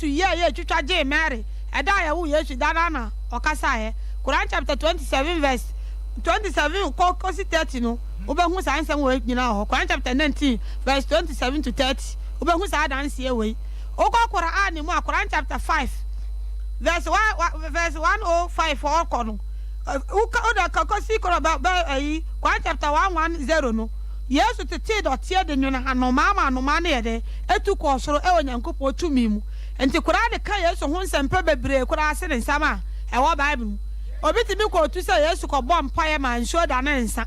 Yesu yɛɛ yɛ twitwa gyee Mary ɛda a yɛwoo Yesu da no ara na ɔkasaeɛ. Quran chapter 27 verse 27 kɔ kɔsi 30 no wobɛhu saa nsɛm wei nyinaa wɔ hɔ. Quran chapter 19 verse 27 to 30 wobɛhu saa adanseɛ wei. Wokɔ Quran mu a Quran chapter 5 verse 1 verse 105 ɔkɔ no woka wode kɔsi kɔ bɛ bɛ ayi Quran chapter 110 no Yesu tetee dɔteɛ de nwene anomaa ma anomaa no yɛ dɛn? Etu kɔɔ soro wɔ Nyankopɔn tumi mu. Enti Qur'aan ka Yesu ho nsɛmpa bebree koraa sen nsɛm a ɛwɔ Bible mu. Obi tumi kootu sɛ Yesu kɔbɔɔ mpaeɛ maa nsuo danee nsa.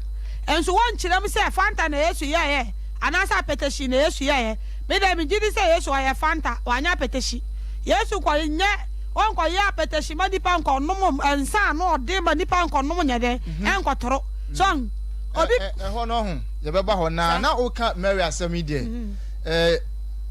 Nso wɔnkyerɛ mu sɛ Fanta na Yesu yɛeɛ anaasɛ apɛtɛhyi na Yesu yɛeɛ. Me deɛ megye di sɛ Yesu ɔyɛ Fanta, wanyɛ apɛtɛhyi. Yesu nkɔnyɛ, ɔnkɔyɛ apɛtɛhyi ma nnipa nkɔnom nsa ano ɔden ma nnipa nkɔnom nyɛ dɛn? Ɛnkɔtoro. So ahu? Obi. Ɛhɔ no ho, yɛbɛba hɔ. Na na woka Mary asɛm yi deɛ, ɛɛ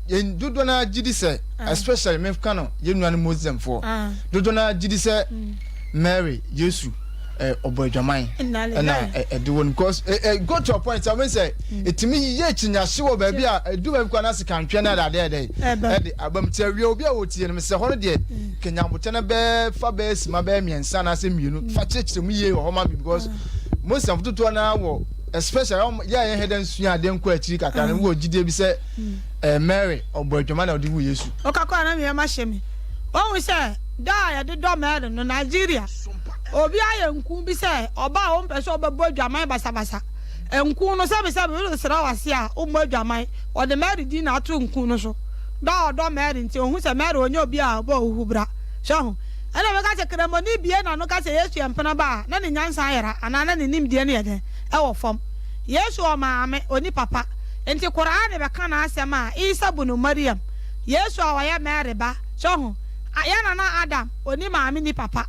yɛn dodoɔ no ara gye di sɛ, especially meka no yɛn nuanom Muslimfoɔ, dodoɔ no ara gye di sɛ Mary, Yesu, ɔbɔ adwaman ɛna ɛde wɔ no because ɛ go to a point sɛ wɔn sɛ ɛtumi yɛ akyinyahye wɔ baabi a ɛdu baabi kɔ anase kantwɛ no adeɛ ɛdɛ ɛde abam ti awie obi a wɔtie no sɛ hɔ no deɛ kenyabotɛ no bɛɛ fa bɛɛ sima bɛɛ mmiɛnsa anaasɛ mmienu fa kyerɛkyerɛ mu yie wɔ hɔ ma mi because Muslim dodoɔ no ara wɔ especially wɔn yɛ a yɛn hɛdɛ nsua adeɛ nkɔ akyiri kakra no wɔ gyidie bi sɛ ɛɛ Mary ɔbɔ adwama na ɔde wu Yesu. Woka kɔ a na me yam ahye me. Wohu sɛ dɔ a yɛde dɔ Mary no Nigeria obi ayɛ nku bi sɛ ɔba a ɔmpɛ sɛ ɔbɛbɔ adwaman basabasa. Nku no sɛbesɛbe woresrɛ wo ase a wommɔ adwaman. Ɔde Mary din na ato nku no so. Dɔ a ɔdɔ Mary nti ohu sɛ Mary ɔnyɛ obi a ɔbɔ ahuhubra. So ahu? Ɛna meka sɛ Kramoni bue n'ano ka sɛ Yesu yɛ mpena ba a, na ne nyansa ayera anaa na ne nimdeɛ no yɛ dɛn? Ɛwɔ fam. Yesu wɔ maame, ɔnni papa. Enti Qur'aan bɛka n'asɛm a, Isa bunu Maryam, Yesu a ɔyɛ Mary ba, so ho? Yɛn nana Adam, ɔnni maame nni papa.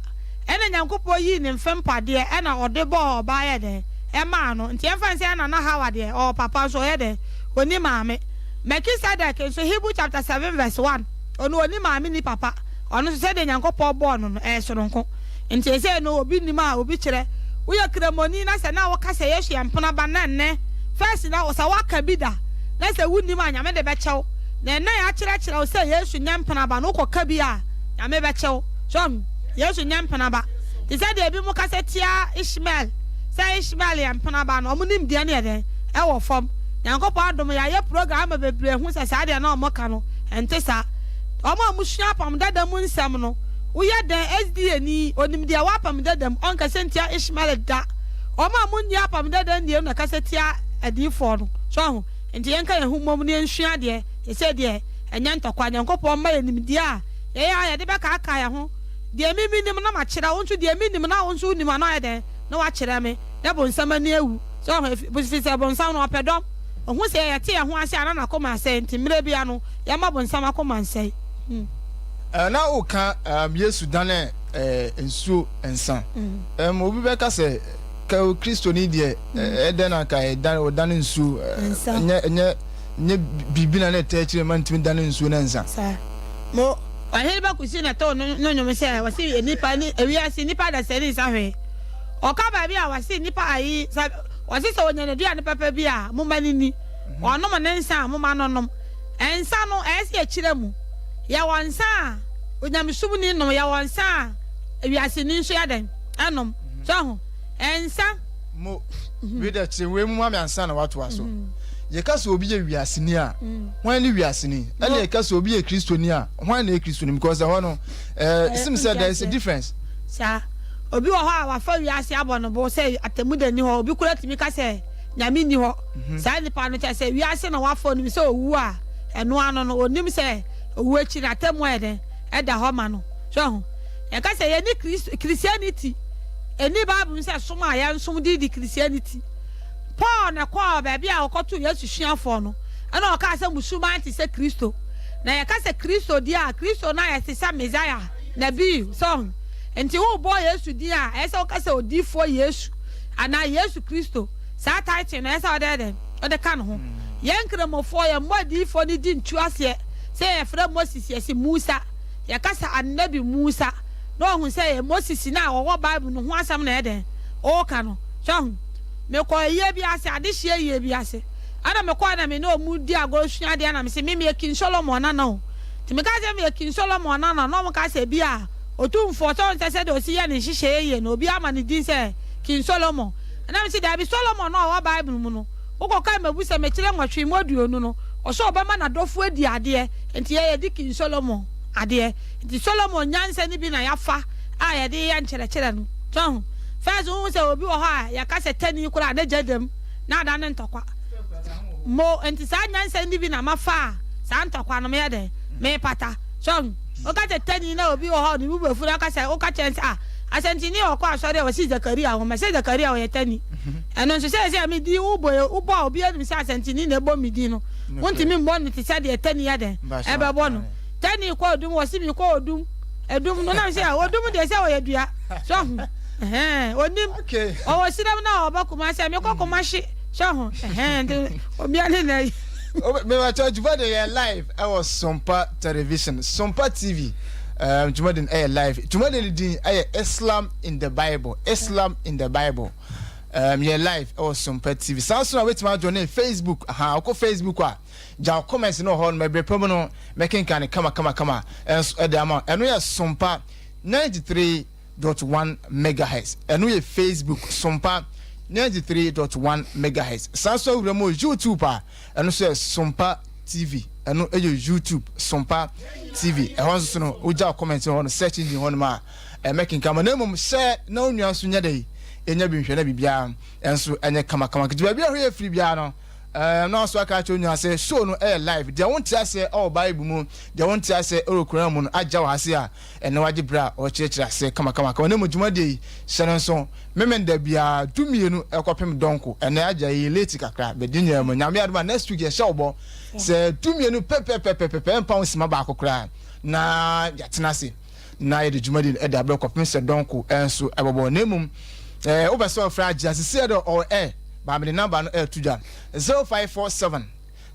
Ɛna Nyankopɔn yii ne mfe mpadeɛ ɛna ɔde bɔɔ ɔbaa yɛ dɛn? Ɛmaa no. Nti yɛmfa no sɛ yɛn nana Hawa deɛ, ɔwɔ papa nso ɔyɛ dɛn? Ɔnni maame. Melchizedek nso, Hebrew chapter 7 verse 1, ɔno ɔnni maame nni papa. Ɔno nso sɛdeɛ Nyankopɔn bɔɔ no no, ɛyɛ sononko. Nti seesei no obi nnim a obi kyerɛ. Woyɛ Kramoni na sɛ na woka sɛ Yesu yɛ mpena ba na ɛnnɛ first na sɛ woaka bi da na sɛ wonnim a Nyame de bɛkyɛ wo. Na ɛnnɛ yɛakyerɛkyerɛ wo sɛ Yesu nyɛ mpena ba no wokɔka bi a Nyame bɛkyɛ wo. So ahu? Yesu nyɛ mpena ba. Te sɛ deɛ ebinom kasa tia Ishmael sɛ Ishmael yɛ mpena ba no, wɔn nimdeɛ no yɛ dɛn? Ɛwɔ fam. Nyankopɔn adom yɛayɛ program ama bebree ahu sɛ saa deɛ na wɔka no ɛnte saa. Wɔn a wɔsua Apam Dada mu nsɛm no, woyɛ dɛn? SDA ni, onim deɛ ɛwɔ Apam Dada mu, ɔnkasa ntia Ishmael da. Wɔn a wɔnnye Apam Dada nnie no na ɛkasa tia adiyifoɔ no. So ahu? Enti yɛnka yɛn ho mmom na yɛnsua adeɛ. Seesei deɛ, ɛnyɛ ntɔkwa. Nyankopɔn mma yɛn nimdeɛ a yɛyɛ a yɛde bɛkaakae yɛn ho. Deɛ me menim na makyerɛ wo nso, deɛ mennim na wo nso wonim a na wayɛ dɛn? Na wakyerɛ me. Na bonsam ani awu. So ahu? Ɛfiri sɛ bonsam no, ɔpɛ dɔm. Ɔhu sɛ yɛte yɛn ho ase a na n'akoma asɛe, enti mmerɛ biara no, yɛmma bonsam akoma nsɛe. Hmm. Eh, na woka um, Yesu dane eh, nsuo nsa. Mm. Um, obi bɛka sɛ ka Kristoni deɛ mm. eh, ɛdɛn na nka ɛdane ɔdane nsuo eh, ɛnyɛ ɛnyɛ nyɛ biribi na na ɛtɛ akyire ma ntumi dane nsuo na nsa. Saa. Mo ɔhene ba kusi na too no no nnwom sɛ wɔsi nnipa ne ewiase nnipa adasani nsa hwee. Ɔka baabi a wɔsi nnipa ayi sɛ wɔsi sɛ onya n'aduane papa bi a momma no nni, ɔnom ne nsa a momma no nom. Nsa no, ɛyɛ sɛ yɛkyerɛ mu. Yɛwɔ nsa a onyamesomni nom, yɛwɔ nsa a wiaseni nso yɛ dɛn? Ɛnom. So ahu? Nsa. Mo, wei dɛ kyerɛ wei mu ma me ansa na watoa so. Yɛka sɛ obi yɛ wiaseni a, hwan ne wiaseni? Ɛna yɛka sɛ obi yɛ Kristoni a, hwan na yɛ Kristoni? Because ɛhɔ no, eh, it seems sɛ there is a difference. Saa. Obi wɔ hɔ a wafa wiase abɔ no bo sɛ atemmuda nni hɔ. Obi koraa tumi ka sɛ Nyame nni hɔ. Saa nipa no, kyerɛ sɛ wiase na wafa, onim sɛ owu a, ɛno ano no, onim sɛ owu akyi no, atemmu ayɛ dɛn? Ɛda hɔ ma no. So ahu? Yɛka sɛ yɛne Kristo, Christianity, ɛnni Bible mu sɛ som a yɛnsom de di Christianity. Paul na ɛkɔɔ baabi a ɔkɔtoo Yesu suafoɔ no, ɛna ɔkaa sɛ mo suban te sɛ Kristo. Na yɛka sɛ Kristo deɛ a, Kristo no ayɛ te sɛ Messiah, Nabi, so ahu? Nti wobɔ Yesu din a, ɛyɛ sɛ woka sɛ odiyifoɔ Yesu. anaa Yesu Kristo, saa title no ɛsɛ sɛ ɔde dɛn? Ɔde ka ne ho. Yɛn Nkramofoɔ, yɛmmɔ adiyifoɔ no din ntu aseɛ sɛ yɛfrɛ Moses yɛse Musa, yɛka sɛ Annabi Musa, na wahu sɛ ɛyɛ Moses no a ɔwɔ Bible no ho asɛm na ɛyɛ dɛn? Ɔreka no. So ahu? Mekɔɔ ayie bi ase, adehyeɛ ayie bi ase, ɛna mekɔɔ na me ne wɔn redi agorɔ sua adeɛ na mese, me meyɛ King Solomon nana o. Nti meka sɛ meyɛ King Solomon nana na wɔn ka sɛ bi a Otumfoɔ sɛ ɔnsɛ sɛdeɛ ɔsi yɛ ne nhyehyɛeɛ yie no obi ama ne din sɛ King Solomon. Ɛna mese daabi Solomon no a ɔwɔ Bible mu no wokɔkae Mmebusɛm etire nwɔtwe mu aduonu no ɔsɛ ɔbɛma n'adɔfoɔ adi adeɛ nti yɛ yɛdi King Solomon adeɛ nti Solomon nyansa no bi na yɛafa a yɛde yɛ nkyerɛkyerɛ no. So ahu? First wohu sɛ obi wɔ hɔ a yɛka sɛ tani koraa a n'agya dam na ada ne ntɔkwa. Mo, nti saa nyansa no bi na mafa a saa ntɔkwa no meyɛ dɛn? Mepata. So ahu? Woka sɛ tani na obi wɔ hɔ a ne bo bɛfu na ɔka sɛ, woka kyerɛ no sɛ, ah, Asantini a ɔkɔ asɔre a wɔsi Zakaria ho, mɛsɛ Zakaria ɔyɛ tani. Ɛno nso sɛ sɛ me din wobɔ wobɔ a obi anim sɛ Asantini na ɛbɔ me din no, wontumi mmɔ no te sɛ deɛ tani yɛ dɛn? Ɛbɛbɔ no. Tani kɔ odum, wɔsi me kɔ odum. Edum no nam sɛ odum deɛ sɛ ɔyɛ dua. So ahu? Ɛhɛn, onim. Ɔwɔ sinam na ɔba Kumasi a, mekɔ Kumasi. So ahu? Ɛhɛn, nti obia ne na yi. Mewatɔ dwuma de yɛ live ɛwɔ Sompa Television, Sompa TV. Um, dwuma de ɛyɛ live. Dwuma de ne din ɛyɛ Islam in the Bible. Islam in the Bible. Um, yɛ live ɛwɔ Sompa TV. Saa nso na wetumi adwo ne Facebook. Aha, ɔkɔ Facebook a, gya comments no wɔ hɔ no, mɛbrɛ pɛ mu no, mɛkenkan ne kama kama kama. Ɛnso ɛde ama. Ɛno yɛ Sompa 93 dot one megahertz. Ɛno yɛ Facebook Sompa 93.1 megahertz. Saa nso awura mu YouTube a, ɛno nso yɛ Sompa TV. Ɛno yɛ YouTube Sompa TV. Ɛhɔ nso so no, wogya comment hɔ no, search engine hɔ nom a, ɛmɛkenkan ma. Na mmom hyɛ na wo nua nso nyɛ dɛ ɛnya bi nhwɛ na biribiara nso ɛnyɛ kamakama. Nti baabi a hɔ yɛ firi biara no, na nso aka akyerɛ onua sɛ show no ɛyɛ live. Deɛ wonte aseɛ ɛwɔ Bible mu, deɛ wonte aseɛ ɛwɔ Koran mu no, agya wɔ ha se a, Ɛnnɛ wagye berɛ a ɔrekyerɛkyerɛ aseɛ kamakamakama na mmom dwumadie yi hyɛ no nso Memenda biara dumienu kɔpem dɔnko. Ɛnnɛ agya yɛyɛ late kakra but ne nyinaa mu Nyame adom a next week yɛhyɛ wo bɔ sɛ dumienu pɛpɛpɛpɛpɛ ɛmpa wo sima baako koraa na yɛatena ase na yɛde dwumadie no de abrɛ kɔpem sɛ dɔnko nso ɛbɛbɔ. Na mmom eh, wopɛ sɛ ɔfrɛ agye a sisi ɛdɛ ɔwɔ air baa mede number no ɛreto dwa 0547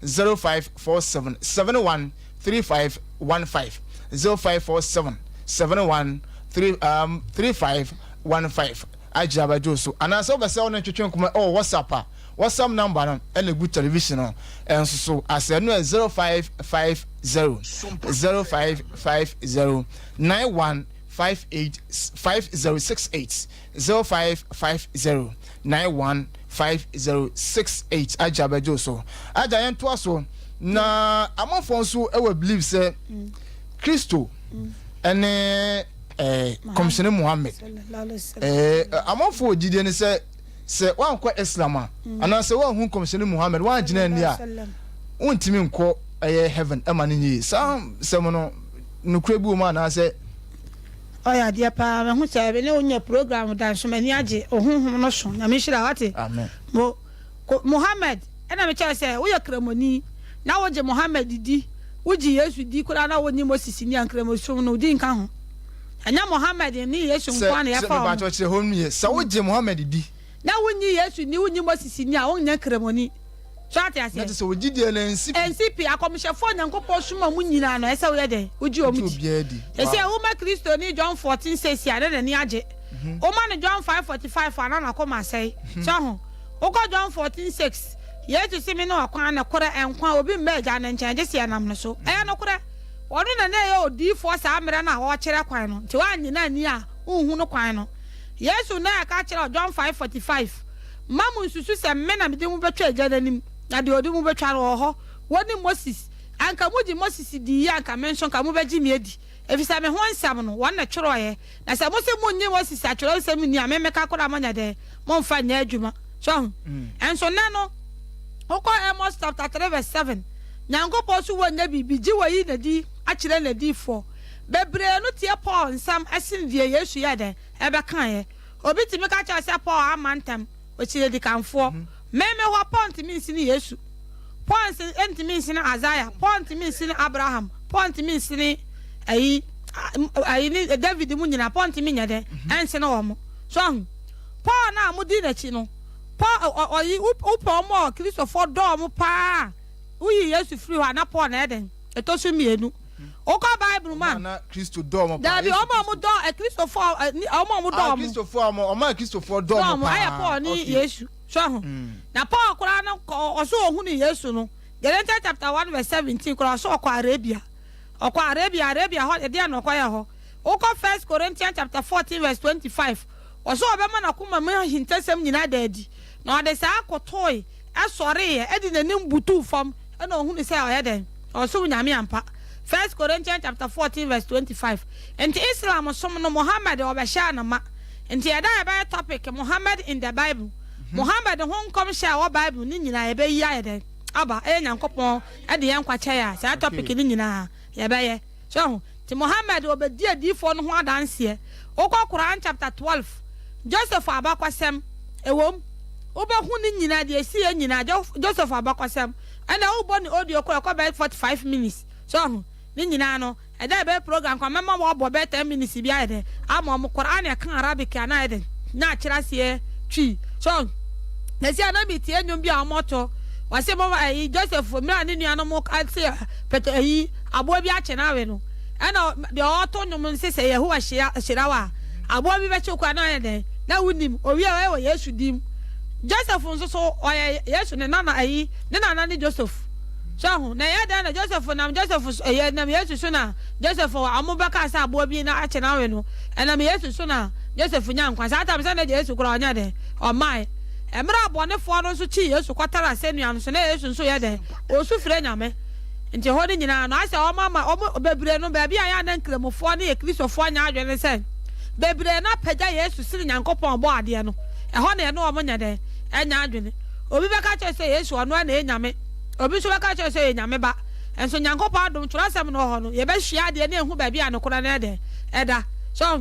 0547 71 3515 0547 71 3 um 3515 agye abɛgye so anaasɛ wopɛ sɛ wo ne ntwetwe nkɔmmɔ ɛwɔ WhatsApp a WhatsApp number no ɛna egu television no ɛnso so asɛ no yɛ 0550 0550 91 58 5068 0550 91 5068 Agya bɛgye so. Agya yɛn toa so na amanfoɔ nso wɔ believe sɛ Kristo ɛne ɛɛ kɔmhyɛne Muhammad ɛɛ amanfoɔ wɔ gyidie ne sɛ sɛ wankɔ Islam a anaasɛ wanhu kɔmhyɛne Muhammad wangyina ani a wontumi nkɔ ɛyɛ heaven ɛma no nyie saa sɛm no nokorɛ bi wɔ mu anaasɛ. Ɔyɛ adeɛ paa mahu sɛ me ne wo nyɛ program da nso m'ani agye wo honhom no so nyame nhyira wo wate mo ko Mohammed ɛna me kyerɛ sɛ woyɛ kramoni na wogye Mohammed di wogye Yesu di koraa na wonni Moses ni a nkramosom no wodi nka ho ɛnyɛ Mohammed ne Yesu nko ara na yɛfa wɔn kyerɛ hɔ no yɛ sɛ wogye Mohammed di na wonni Yesu ni wonni Moses ni a wonyɛ kramoni. So ate aseɛ? Na te sɛ wɔgye die no ɛnsi pi. Ɛnsi pi. Akɔmhyɛfoɔ a Nyankopɔn soma wɔn nyinaa no, ɛsɛ sɛ woyɛ dɛn? Wogye wɔn di. Wogye obiara di. Seesei woma Kristoni John 14 seesei a, na n'ani agye. Woma no John 5:45 a, na n'akoma asɛe. So ahu? Wokɔ John 14:6, Yesu se, Mene ɔkwan, nokorɛ, nkwa, obi mma Agya no nkyɛn, gye sɛ yɛnam no so. Ɛyɛ nokorɛ. Ɔno na na ɛyɛ odiyifoɔ saa mmerɛ no a ɔrekyerɛ kwan no, nti woannye no anni a, wonhu no kwan no. Yesu na ɛka kyerɛ wɔ John 5:45. Mma munnsusu sɛ me na mede mo betwa Agya no anim, na deɛ ɔde mo betwa no wɔ hɔ, wɔne Moses. Anka mogye Moses dii a, anka me nso anka mobɛgye me adi, ɛfiri sɛ me ho nsɛm no, wɔn na ɛtwerɛeɛ. Na sɛ mose monnye Moses atwerɛnsɛm nni a, me meka koraa monyɛ dɛn? Momfa nyɛ adwuma. So ahu? Nso nnɛ no, wokɔ Amos chapter 3 verse 7, Nyankopɔn so wɔnyɛ biribi, gye wɔyi n'adi akyerɛ n'adiyifoɔ. Bebree no tie Paul nsɛm sene deɛ Yesu yɛɛ dɛn? Ɛbɛkaeɛ. Obi tumi ka kyerɛ wo sɛ Paul amma ntɛm, ɔkyiri adikanfoɔ. Me, me hɔ, Paul ntumi nsene Yesu. Paul nse, ntumi nsene Isaiah. Paul ntumi nsene Abraham. Paul ntumi nsene ayi, ayi ne David mu nyinaa. Paul ntumi nyɛ dɛ, ɛnsene wɔn. So ahu? Paul no a modi n'akyi no, Paul, ɔyi, wopɛ wɔn a Kristofoɔ dɔ wɔn paa a, woyi Yesu firi hɔ a, na Paul na ɛyɛ dɛn? Ɛtɔ so mmienu. Wokɔ Bible mu a. Wɔn a na Kristo dɔ wɔn paa. Dabi, wɔn a wɔdɔ Kristofo a wɔn a wɔdɔ wɔn. Kristofo a wɔn a Kristofoɔ dɔ wɔn paa. Ɛyɛ Paul ne Yesu. So ho. Na Paul koraa no ɔso ohunu Yesu no. Galatians chapter 1 verse 17 koraa ɔso ɔkɔ Arabia. Ɔkɔ Arabia, Arabia hɔ ɛdeɛn na ɔkɔyɛ hɔ? Wokɔ First Corinthians chapter 14 verse 25, ɔse ɔbɛma n'akoma mu ahintasɛm nyinaa ada adi. Na ɔde saa kotoe, sɔreeɛ, de n'anim butuu fam, ɛna ɔhunu sɛ ɔyɛ dɛn? Ɔsom Nyame ampa. First Corinthians chapter 14 verse 25. Nti Islam som no Muhammad ɔbɛhyɛɛ no ma. Nti ɛda a yɛbɛyɛ topic Muhammad in the Bible, Muhammad ho nkɔmhyɛ a ɛwɔ Bible no nyinaa yɛbɛyi ayɛ dɛn? Aba. Ɛyɛ Nyankopɔn de yɛn nkwa kyɛ yɛn a, saa topic no nyinaa yɛbɛyɛ. So ahu? Nti Muhammad ɔbɛdi adiyifoɔ no ho adanseɛ. Wokɔ Quran chapter 12, Joseph abakɔsɛm, ɛwom, wobɛhu ne nyinaa, deɛ ɛsiiɛ nyinaa, Joseph abakɔsɛm. Ɛnna wobɔ ne audio koraa ɛkɔ bɛyɛ 45 minutes. So ahu? Ne nyinaa no, ɛda a ɛbɛyɛ program koraa mɛma wɔabɔ bɛyɛ 10 minutes bi ayɛ dɛn ama wɔn. Qur'aan ɛka Arabic a na ayɛ dɛn na akyerɛ aseɛ Twi. So ahu? Seesei a na metie nnwom bi a wɔto, wɔse moma ɛyi Joseph mmerɛ a ne nuanom se pɛtɛ ɛyi aboa bi akye no awe no, ɛna deɛ ɔreto nnwom no se sɛ Yehowa hyira hyira wo a, aboa bi bɛkye wo koraa na ayɛ dɛn na wonim. Owie a ɔyɛ wɔ Yesu din mu. Joseph nso so ɔyɛ Yesu ne nana ɛyi ne nana ne Joseph. So ahu? Na ɛyɛ dɛn na Joseph nam Joseph so, ɛyɛ ɛnam Yesu so na Joseph, a wɔbɛkaa sɛ aboa bi na akye no awe no, ɛnam Yesu so na Joseph nyaa nkwa. Saa tam sɛ na Yesu koraa ɔnyɛ dɛn? Ɔmmae. Mmerɛ a abɔnefoɔ no nso kyii Yesu kɔtare asɛnnua no so, na Yesu nso yɛ dɛn? Ɔresu frɛ Nyame. Nti hɔ no nyinaa no, ayɛ sɛ wɔn ama, wɔn, bebree no, baabi a ɛyɛ a na Nkramofoɔ ne Akristofoɔ nyɛ adwene ne sɛ, bebree no apagya Yesu sene Nyankopɔn ɔbɔɔ adeɛ no. Ɛhɔ na yɛne wɔn nyɛ dɛn? Ɛnyɛ adwene. Obi bɛka akyerɛ sɛ Yesu ɔno ara na ɛyɛ Nyame. Obi nso bɛka akyerɛ sɛ ɔyɛ Nyame ba. Nso Nyankopɔn adom, twerɛsɛm no wɔ hɔ no, yɛbɛsua adeɛ na yɛahu baabi a nokorɛ no yɛ dɛn? Ɛda. So,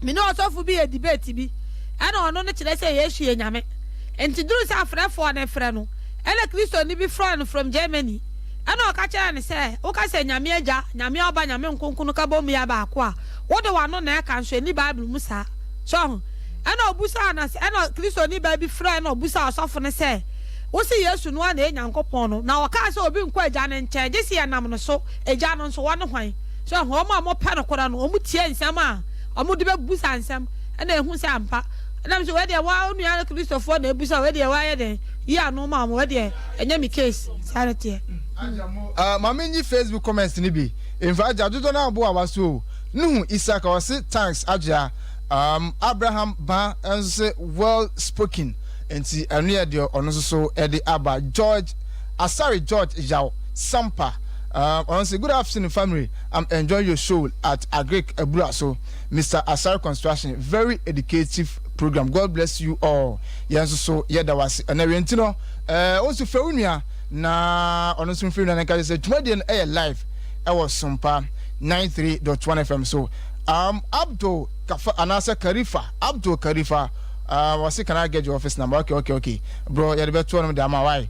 me ne ɔsɔfo bi yɛ debate bi, ɛna ɔno no kyerɛ sɛ Yesu yɛ Nyame. Nti duru sɛ afrɛfoɔ no refrɛ no, ɛna Kristoni bi frɛɛ no from Germany, ɛna ɔka kyerɛɛ no sɛ, woka sɛ Nyame Agya, Nyame Ɔba, Nyame Nkonkron ka bom yɛ baako a, wode w'ano na ɛka, nso ɛnni Bible mu saa. So ahu? Ɛna ɔbusaa no, ɛna Kristoni baa bi frɛɛ na ɔbusaa ɔsɔfo no sɛ, Wose Yesu no ara na ɛyɛ Nyankopɔn no, na ɔkaa sɛ obi nkɔ Agya no nkyɛn gye sɛ yɛnam no so, Agya no nso, ɔne hwan? So ahu? Wɔn a wɔpɛ nokorɛ no, wɔtie nsɛm a wɔde bɛbusa nsɛm, ɛna ɛhu sɛ ampa. Ɛna me sɛ, wei deɛ wo nua Kristofoɔ na ɛbusa, wei deɛ woayɛ dɛn? Yi ano ma wɔn, wei deɛ ɛnyɛ me case. Saa na ɛteɛ. Uh, ma menyi Facebook comments no bi. Mfa agya dodoɔ no aboa wa so o. Nuhu Isaka ɔse thanks Agyea. Um, Abraham Ba nso se well spoken. Nti ɛno yɛ deɛ ɔno nso so de aba. George Asare George Yaw Sampa um, ɔno nso good afternoon family, I'm enjoying your show at Agric Aburaso. Mister Asare Construction, very educative program. God bless you all. Yɛn nso so yɛda wo ase. Ɛnɛ wei nti no, eh, wo nso frɛ wo nua na ɔno nso mfiri nua no nka sɛ dwumadie no ɛyɛ live ɛwɔ Sompa 93.1 FM so. Abdul Kafa anaasɛ Karifa, Abdul Karifa, wɔse can I get your office number? Okay, okay, okay. Bro, yɛde bɛto ɔnom de ama why?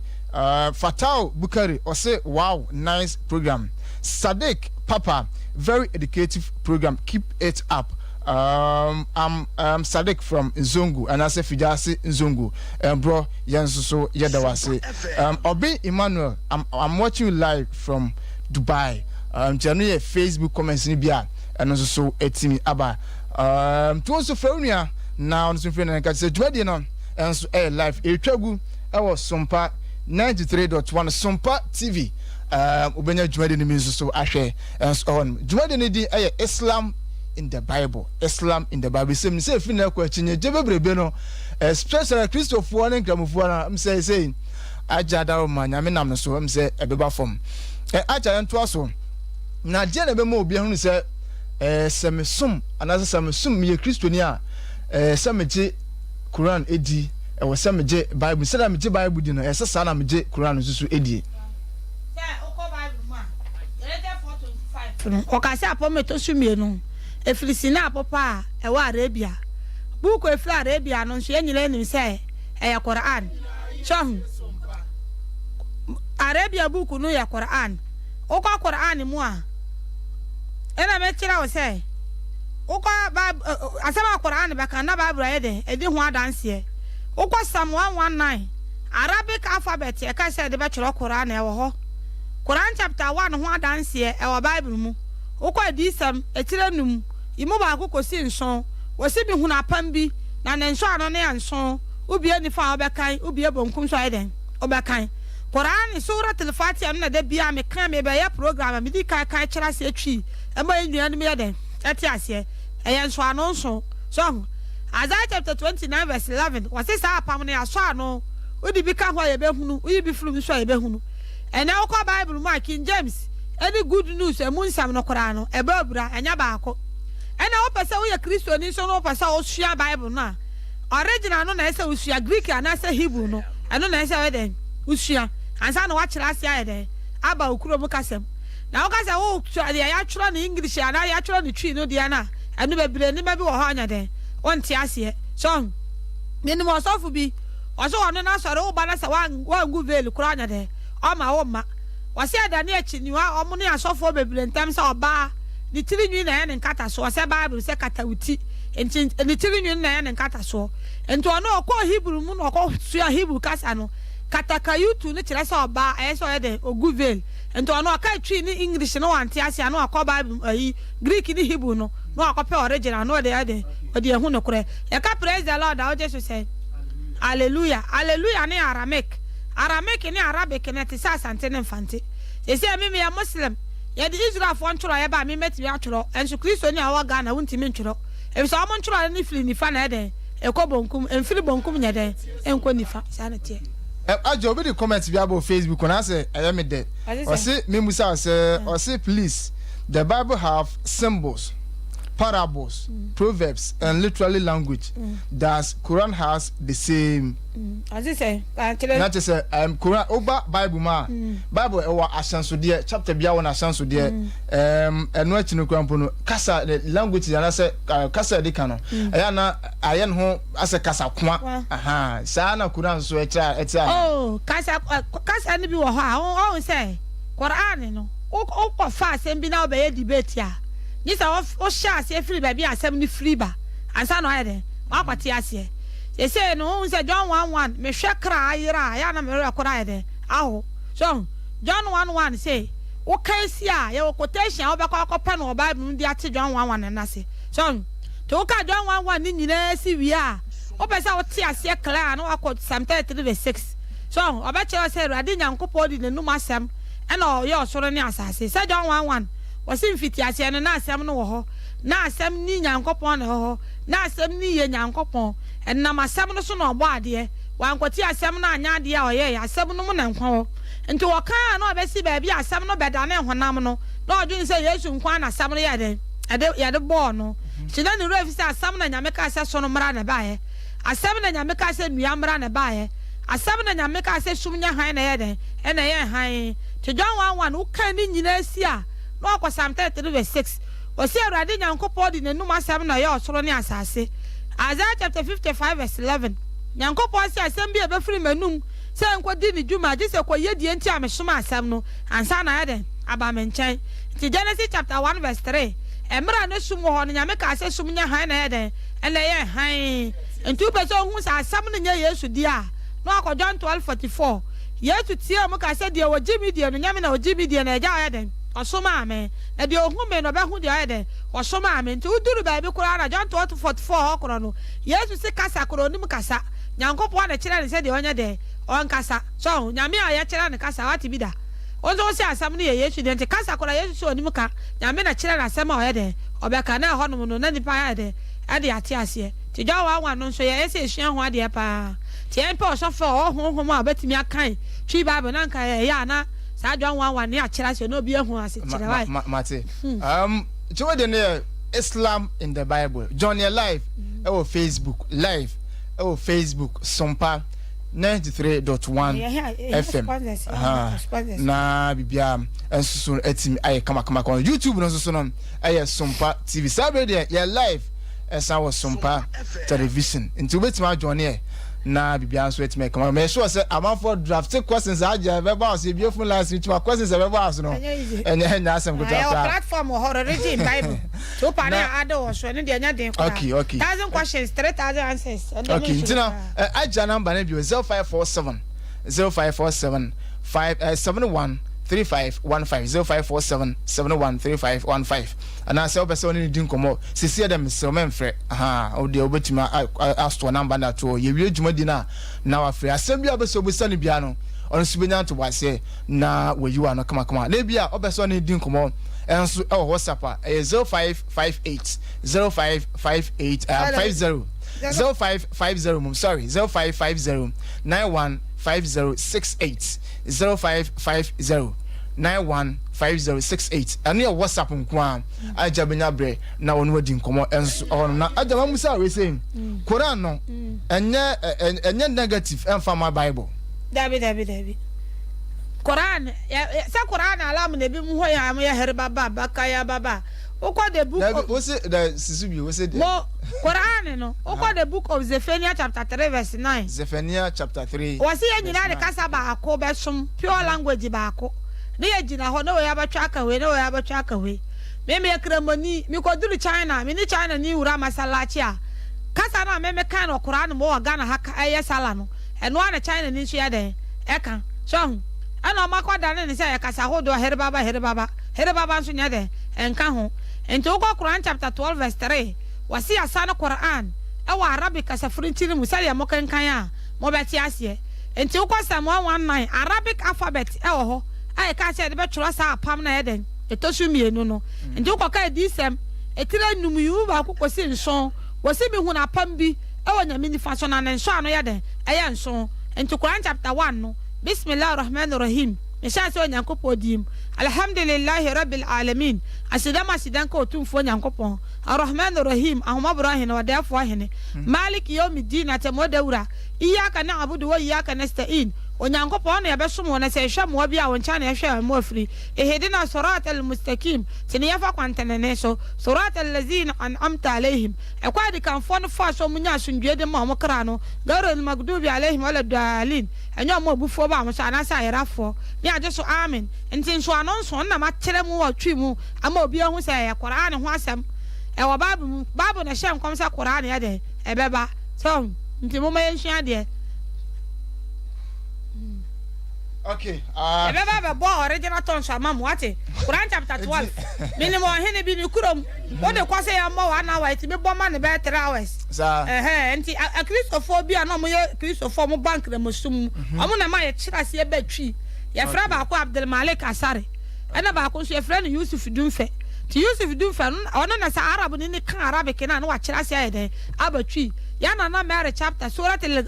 Fatau Bukari, ɔse wow, nice program. Sadiq Papa, very educative program, keep it up. I'm Sadiq from Nzongo, anaasɛ Fijaase Nzongo. Bro, yɛn nso so yɛda wo ase. Obin Emmanuel, I'm watching you live from Dubai. Nti ɛno yɛ Facebook comments no bi a ɛno nso so atumi aba. Nti wo nso frɛ wo nua na ɔno nso mfiri no nka sɛ dwumadie no nso ɛyɛ live ɛretwa gu ɛwɔ Sompa 93.1 Sompa TV. Wobɛnya dwumadie no bi nso so ahwɛ nso ɛhɔ nom. Dwumadie no din ɛyɛ Islam in the Bible. Islam in the Bible. Sɛ sɛ ɛfiri na ɛkɔ akyinnye bebrebe no, especially Kristofoɔ ne Nkramofoɔ no, sɛ sɛ agya dawoma Nyame nam no so sɛ ɛbɛba fam. Agya yɛntoa so. Na deɛ na ɛbɛma obi ahunu sɛ ɛɛ sɛ mesom anaasɛ sɛ mesom meyɛ Kristoni a ɛɛ sɛ megye Koran di, ɛwɔ sɛ megye Bible sɛdeɛ megye Bible di no, ɛyɛ sɛ saa na megye Koran nso so die. Sɛ wokɔ Bible mu a, Genesis 4:25 no, ɔka sɛ apam a ɛtɔ so mmienu, ɛfiri Sinai Bepɔ a ɛwɔ Arabia. Buuku a ɛfiri Arabia no nso, yɛn nyinaa nim sɛ ɛyɛ Koran. So ahu? Arabia buuku no yɛ Koran. Wokɔ Qur'aan mu a, ɛna mɛkyerɛ wo sɛ, wokɔ Bible, asɛm a Qur'aan bɛka na Bible ayɛ dɛn? Adi ho adanseɛ. Wokɔ Psalm 119, Arabic alphabet ɛka sɛ ɛde bɛtwerɛ Qur'aan ɛwɔ hɔ. Qur'aan chapter 1 ho adanseɛ ɛwɔ Bible mu. Wokɔ Adiyisɛm, etire num, yi mu baako kɔsi nson, wɔsi mehunu apam bi, na ne nsɔano no yɛ nson, wobue nifa a wobɛkan, wobue bonkum nso ayɛ dɛn? Wobɛkan. Qur'aan Surat Al-Fatiha no na da biara meka, mebɛyɛ program a medi kan kan kyerɛ aseɛ Twi ma yɛn nuanom yɛ dɛn? Ɛte aseɛ. Ɛyɛ nsɔano nson. So ahu? Isaiah chapter 29 verse 11, wɔse saa apam no yɛasɔ ano, wode bi ka ho a yɛbɛhunu, woyi bi firi mu nso a yɛbɛhunu. Ɛnnɛ wokɔ Bible mu a, King James ne Good News ɛmu nsɛm no koraa no, ɛbɔ abira, ɛnyɛ baako. Ɛnna wopɛ sɛ woyɛ Kristoni nso na wopɛ sɛ wosua Bible no a, original no na ɛsɛ sɛ wosua, Greek anaasɛ Hebrew no, ɛno na ɛsɛ sɛ woyɛ dɛn? Wosua ansa na woakyerɛ aseɛ ayɛ dɛn? Aba wo kurom kasa mu. Na woka sɛ wosua deɛ yɛatwerɛ no English anaa yɛatwerɛ no Twi no deɛ no a, ɛno bebree nneɛma bi wɔ hɔ a ɔnyɛ dɛn? Wonte aseɛ. So ahu? Menim ɔsɔfo bi, ɔse ɔno n'asɔre woba na sɛ woangu veil koraa ɔnyɛ dɛn? Ɔmma womma. Ɔse ɛdane akyinniwa ɔmo ne asɔfoɔ bebree ntam sɛ ɔbaa ne tiri nwi na ɛyɛ ne nkatasoɔ sɛ bible sɛ kata wo ti nti ne tiri nwi no na ɛyɛ ne nkatasoɔ nti ɔno ɔkɔɔ Hebrew mu na ɔkɔ sua Hebrew kasa no katakayutu no kyerɛ sɛ ɔbaa ɛyɛ sɛ ɔyɛ dɛn ɔgu veil nti ɔno ɔka Twi ne English no wante aseɛ a na wakɔ bible ayi Greek ne Hebrew no na wakɔpɛ original na ɔde ayɛ dɛn ɔde ahu nokorɛ yɛka praise the Lord a wogye so sɛn Hallelujah Hallelujah no yɛ Aramaic Aramaic ne Arabic no ɛte sɛ Asante ne Mfante. Seesei me meyɛ Muslim. Yɛde Israelfoɔ ntwerɛeɛ ba a me mɛtumi atwerɛ, nso Kristoni a ɔwɔ Ghana wontumi ntwerɛ. Efisɛ wɔn ntwerɛeɛ no firi nifa na ɛyɛ dɛn? Ɛkɔ bonkum, ɛmfiri bonkum nyɛ dɛn? Ɛnkɔ nifa. Saa na ɛteɛ. Agya obi de comment bi aba wɔ Facebook na asɛ ɛyɛ me dɛ. Ɔse memmusa wo sɛ ɔse please the bible have symbols, parables, proverbs and literally language does Quran has the same? Ɔse sɛ kyerɛ. Na kyerɛ sɛ ɛm Koran woba Bible mu a Bible ɛwɔ ahyɛnsodeɛ chapter biara wɔ n'ahyɛnsodeɛ ɛm ɛno akyi no koraa mpo no kasa the language anaasɛ kasa a ɛde ka no ɛyɛ ana ayɛ ne ho asɛ kasa koa aha saa na Koran nso ɛkyerɛ ɛte ana. Oh kasa kasa no bi wɔ hɔ a ɔhu sɛ Koran no wokɔ fa asɛm bi na wobɛyɛ debate a gye sɛ wohyɛ aseɛ firi baabi a asɛm no firi ba ansa na wayɛ dɛn wakɔte aseɛ. Seesei no, wohu sɛ John 1 1, mehwɛ kra ayera a, ɛyɛ a na me werɛ koraa ayɛ dɛn? Ahow. So ahu? John 1 1 se, wokan si a, yɛwɔ quotation a wobɛkɔ akɔpɛ no wɔ Bible mu de ate John 1 1 no ase. So ahu? Nti woka John 1 1 no nyinaa si wie a, wopɛ sɛ wote aseɛ clear a, na woakɔ Psalm 33 verse 6. So ahu? Ɔbɛkyerɛ wo sɛ Awurade Nyankopɔn de n'anum asɛm na ɔyɛɛ ɔsoro ne asase. Sɛ John 1 1, wɔse mfitiaseɛ no na asɛm no wɔ hɔ, na asɛm ne Nyankopɔn na ɛwɔ hɔ, Na Asɛm no yɛ Nyankopɔn. Ɛnam Asɛm no so na ɔbɔɔ adeɛ. Wankwati Asɛm no anyɛ adeɛ a ɔyɛeɛ. Asɛm no mu na nkwa wɔ. Nti ɔkaa a na ɔbɛsi baabi a Asɛm no bɛdanee honam no, na ɔdwene sɛ Yesu nko ara na Asɛm no yɛɛ dɛn? Ɛde, yɛde bɔɔ no. Nti na ne werɛ afi sɛ Asɛm na Nyame kaa sɛ sono mmra na ɛbaeɛ. Asɛm na Nyame kaa sɛ nnua mmra na ɛbaeɛ. Asɛm na Nyame kaa sɛ sum nyɛ hann na ɛyɛɛ dɛn? Ɛna ɛyɛɛ hann. Nti John 1 1, wokan ne nyinaa si a, na wakɔ Psalm 33 verse 6. Ɔse Awurade Nyankopɔn de n'anum asɛm na ɔyɛɛ ɔsoro ne asase. Isaiah chapter 55 verse 11, Nyankopɔn se asɛm bi a ɛbɛfiri m'anum sɛ ɛnkɔdi ne dwuma gye sɛ kɔyɛ deɛ nti a mesomaa asɛm no ansa na ayɛ dɛn? Aba me nkyɛn. Nti Genesis chapter 1 verse 3, Mmerɛ a na sum wɔ hɔ no Nyame kaa sɛ sum nyɛ hann na ɛyɛɛ dɛn? Ɛna ɛyɛɛ hann. Nti wopɛ sɛ wohu sɛ asɛm no nyɛ Yesu dea a, na wakɔ John 12:44. Yesu teaa mu kaa sɛ deɛ ɔgye me die no nyɛ me na ɔgye me die na Agya a ɔyɛ dɛn? Ɔsomaa me. Na deɛ ɔhu me no, ɔbɛhu deɛ ɔyɛ dɛn? Ɔsomaa me. Nti woduru baabi koraa na John 12, 44 hɔ korɔ no, Yesu se kasa korɔ, ɔnim kasa. Nyankopɔn na kyerɛɛ no sɛdeɛ ɔnyɛ dɛn? Ɔnkasa. So ahu? Nyame a yɛkyerɛ no kasa, wate bi da? Wo nso wose asɛm no yɛ Yesu deɛ, nti kasa korɔ a Yesu se ɔnim ka, Nyame na kyerɛɛ no asɛm a ɔyɛ dɛn? Ɔbɛka. Na ɛhɔnom no, na nnipa ayɛ dɛn? Ɛde ate aseɛ. Nti John 1, 1 no nso, yɛyɛ sɛ yɛsua ho adeɛ paa. Nti yɛmpɛ ɔsɔfoɔ a ɔwɔ honhom a ɔbɛtumi akan Twi Bible, na anka ɛyɛ a na Saa dwa nwanwa ne akyerɛ ase na obi ahu ase kyerɛ wae. Mate. Kyɛwɛ de no yɛ Islam in the Bible. Join yɛ live ɛwɔ Facebook live ɛwɔ Facebook Sompa 93.1 FM. Na bibia nso so atimi ayɛ kama kama kama. YouTube no nso so no ɛyɛ Sompa TV. Saa bere deɛ yɛ live ɛsan wɔ Sompa Television. Nti wobɛtumi ajoin yɛ. Na biribiara nso atumi aka ma sure sɛ amanfoɔ drafte questions a agye ɛbɛbɔ aso ebie phone lines no tuma questions ɛbɛbɔ aso no ɛnyɛ ɛnyɛ asɛm ketewa koraa. Ɛwɔ platform wɔ hɔ religion bible tí o pa ne ade wɔ so ɛno deɛ ɛnyɛ den koraa. Okay. 1000 questions 3000 answers. Okay, nti na agya number no bio 0547 0547 5 71 3515 0547 71 3515. Anaasɛ wopɛ sɛ wo ne no di nkɔmmɔ seesei dɛ, mesrɛ wo mɛmfrɛ. Ahaa, wo deɛ wobɛtumi a store number no ato hɔ. Yɛwie dwumadi no a, na wafrɛ. Asɛm biara a wopɛ sɛ wobisa no biara no, Ɔno nso bɛnya ntoboaseɛ na wayi w'ano kamakama. Na ebia ɔpɛ sɛ ɔne di nkɔmmɔ nso wɔ WhatsApp a, ɛyɛ 0558 0558 50 0550 mom sorry 0550 915068 0550 915068. Ɛno yɛ WhatsApp nko a agya bɛnya berɛ na ɔno adi nkɔmmɔ nso ɛhɔ nom. Na agya ma musa wei sɛ Koran no ɛnyɛ ɛnyɛ negative ɛmfa ma Bible. Dabi dabi dabi. Quran sɛ Quran alam na ebi mu hɔ yɛ a yɛ herba ba bakaya baba. Wokɔ the book of Wose da sisu bi wose de. Mo Quran no wokɔ the book of Zephaniah chapter 3 verse 9. Zephaniah chapter 3. Wɔsi yɛ nyinaa de kasa baako bɛsom pure language baako. Ne yɛ gyina hɔ na wei abɛtwa aka wei na wei abɛtwa aka wei. Me meyɛ Kramoni mekɔduru China me ne China ni wura masalachi a kasa no a me meka no Quran mu wɔ Ghana ha ɛyɛ sala no. Ɛno ara na China ni nso yɛ dɛn? Ɛka. So ahu? Ɛna wɔn akɔ dane no sɛ ɛyɛ kasa hodoɔ, herebaba, herebaba, herebaba nso nyɛ dɛn? Ɛnka ho. Nti wokɔ Qur'an chapter 12 verse 3, wɔse yɛasane Qur'an ɛwɔ Arabic kasafirintini mu sɛdeɛ mokenkan a mobɛte aseɛ. Nti wokɔ Psalm 119, Arabic alphabet ɛwɔ hɔ a yɛkaa sɛ yɛde bɛtwerɛ saa apam no a ɛyɛ dɛn? Ɛtɔ so mmienu no. Nti wokɔka Adiyisɛm etire num yi mu baako kɔsi nson, wɔse mehunu apam bi wɔ Nyame nifa so na ne nsɔano yɛ dɛn? Ɛyɛ nson. Nti Qur'aan chapter 1 no, Bismillah Ar-Rahmaan Ar-Rahiim, mehyɛ aseɛ wɔ Nyankopɔn din mu, Alhamdulillahi Rabbil Aalamiin, aseda mu aseda nka Otumfoɔ Nyankopɔn, Ar-Rahmaan Ar-Rahiim, Ahomɔborɔ Hene, Ɔdɛɛfoɔ Hene, Maaliki Yawmi Ddiin, Atemmuo-da Wura, Iyyaka na'budu wa iyyaka nasta'in, Onyankopɔn, Wo na yɛbɛsom Wo, na sɛ yɛhwɛ mmoa bi a, Wo nkyɛn na yɛhwɛ mmoa firi, Ihdina Siraat Al-Mustaqiim, tene yɛn fa kwantenenee so, Siraat Allaziina an'amta alayhim, Ɛkwan a adikanfoɔ no faa so a wɔnyaa asomdwoeɛ de maa wɔn kra no, Ghairil Maghdubi alaihim wala Daalin, ɛnyɛ wɔn a abufuo baa wɔn so anaasɛ ayerafoɔ, ne agye so Amen. Nti nsɔano nson na makyerɛ mu wɔ Twi mu ama obi ahu sɛ ɛyɛ Qur'aan ho asɛm. Ɛwɔ Bible mu. Bible na ɛhyɛɛ nkɔm sɛ Qur'aan yɛ dɛn? Ɛbɛba. So ahu? Nti momma yɛnsua adeɛ. Okay. Uh, Yɛbɛba abɛbɔ original tongues ama mo, wate? Quran chapter 12. Menim ɔhene bi ne kurom. Wode kɔ sɛ yɛmmɔ one hour, ɛtumi bɔ ma no bɛyɛ 3 hours. Saa. Ɛhɛn, nti Akristofoɔ bi a na wɔyɛ Kristofoɔ, wɔn ba nkramosom mu, wɔn na ɛma yɛkyerɛ aseɛ ba Twi. Yɛfrɛ baako Abdulmalik Asare, ɛna baako nso yɛfrɛ no Yusuf Dumfɛ. Nti Yusuf Dumfɛ no, ɔno na sɛ Arab ni ne ka Arabic no a, na wakyerɛ aseɛ ayɛ dɛn aba Twi. Yɛn nana Mary chapter, Surat al,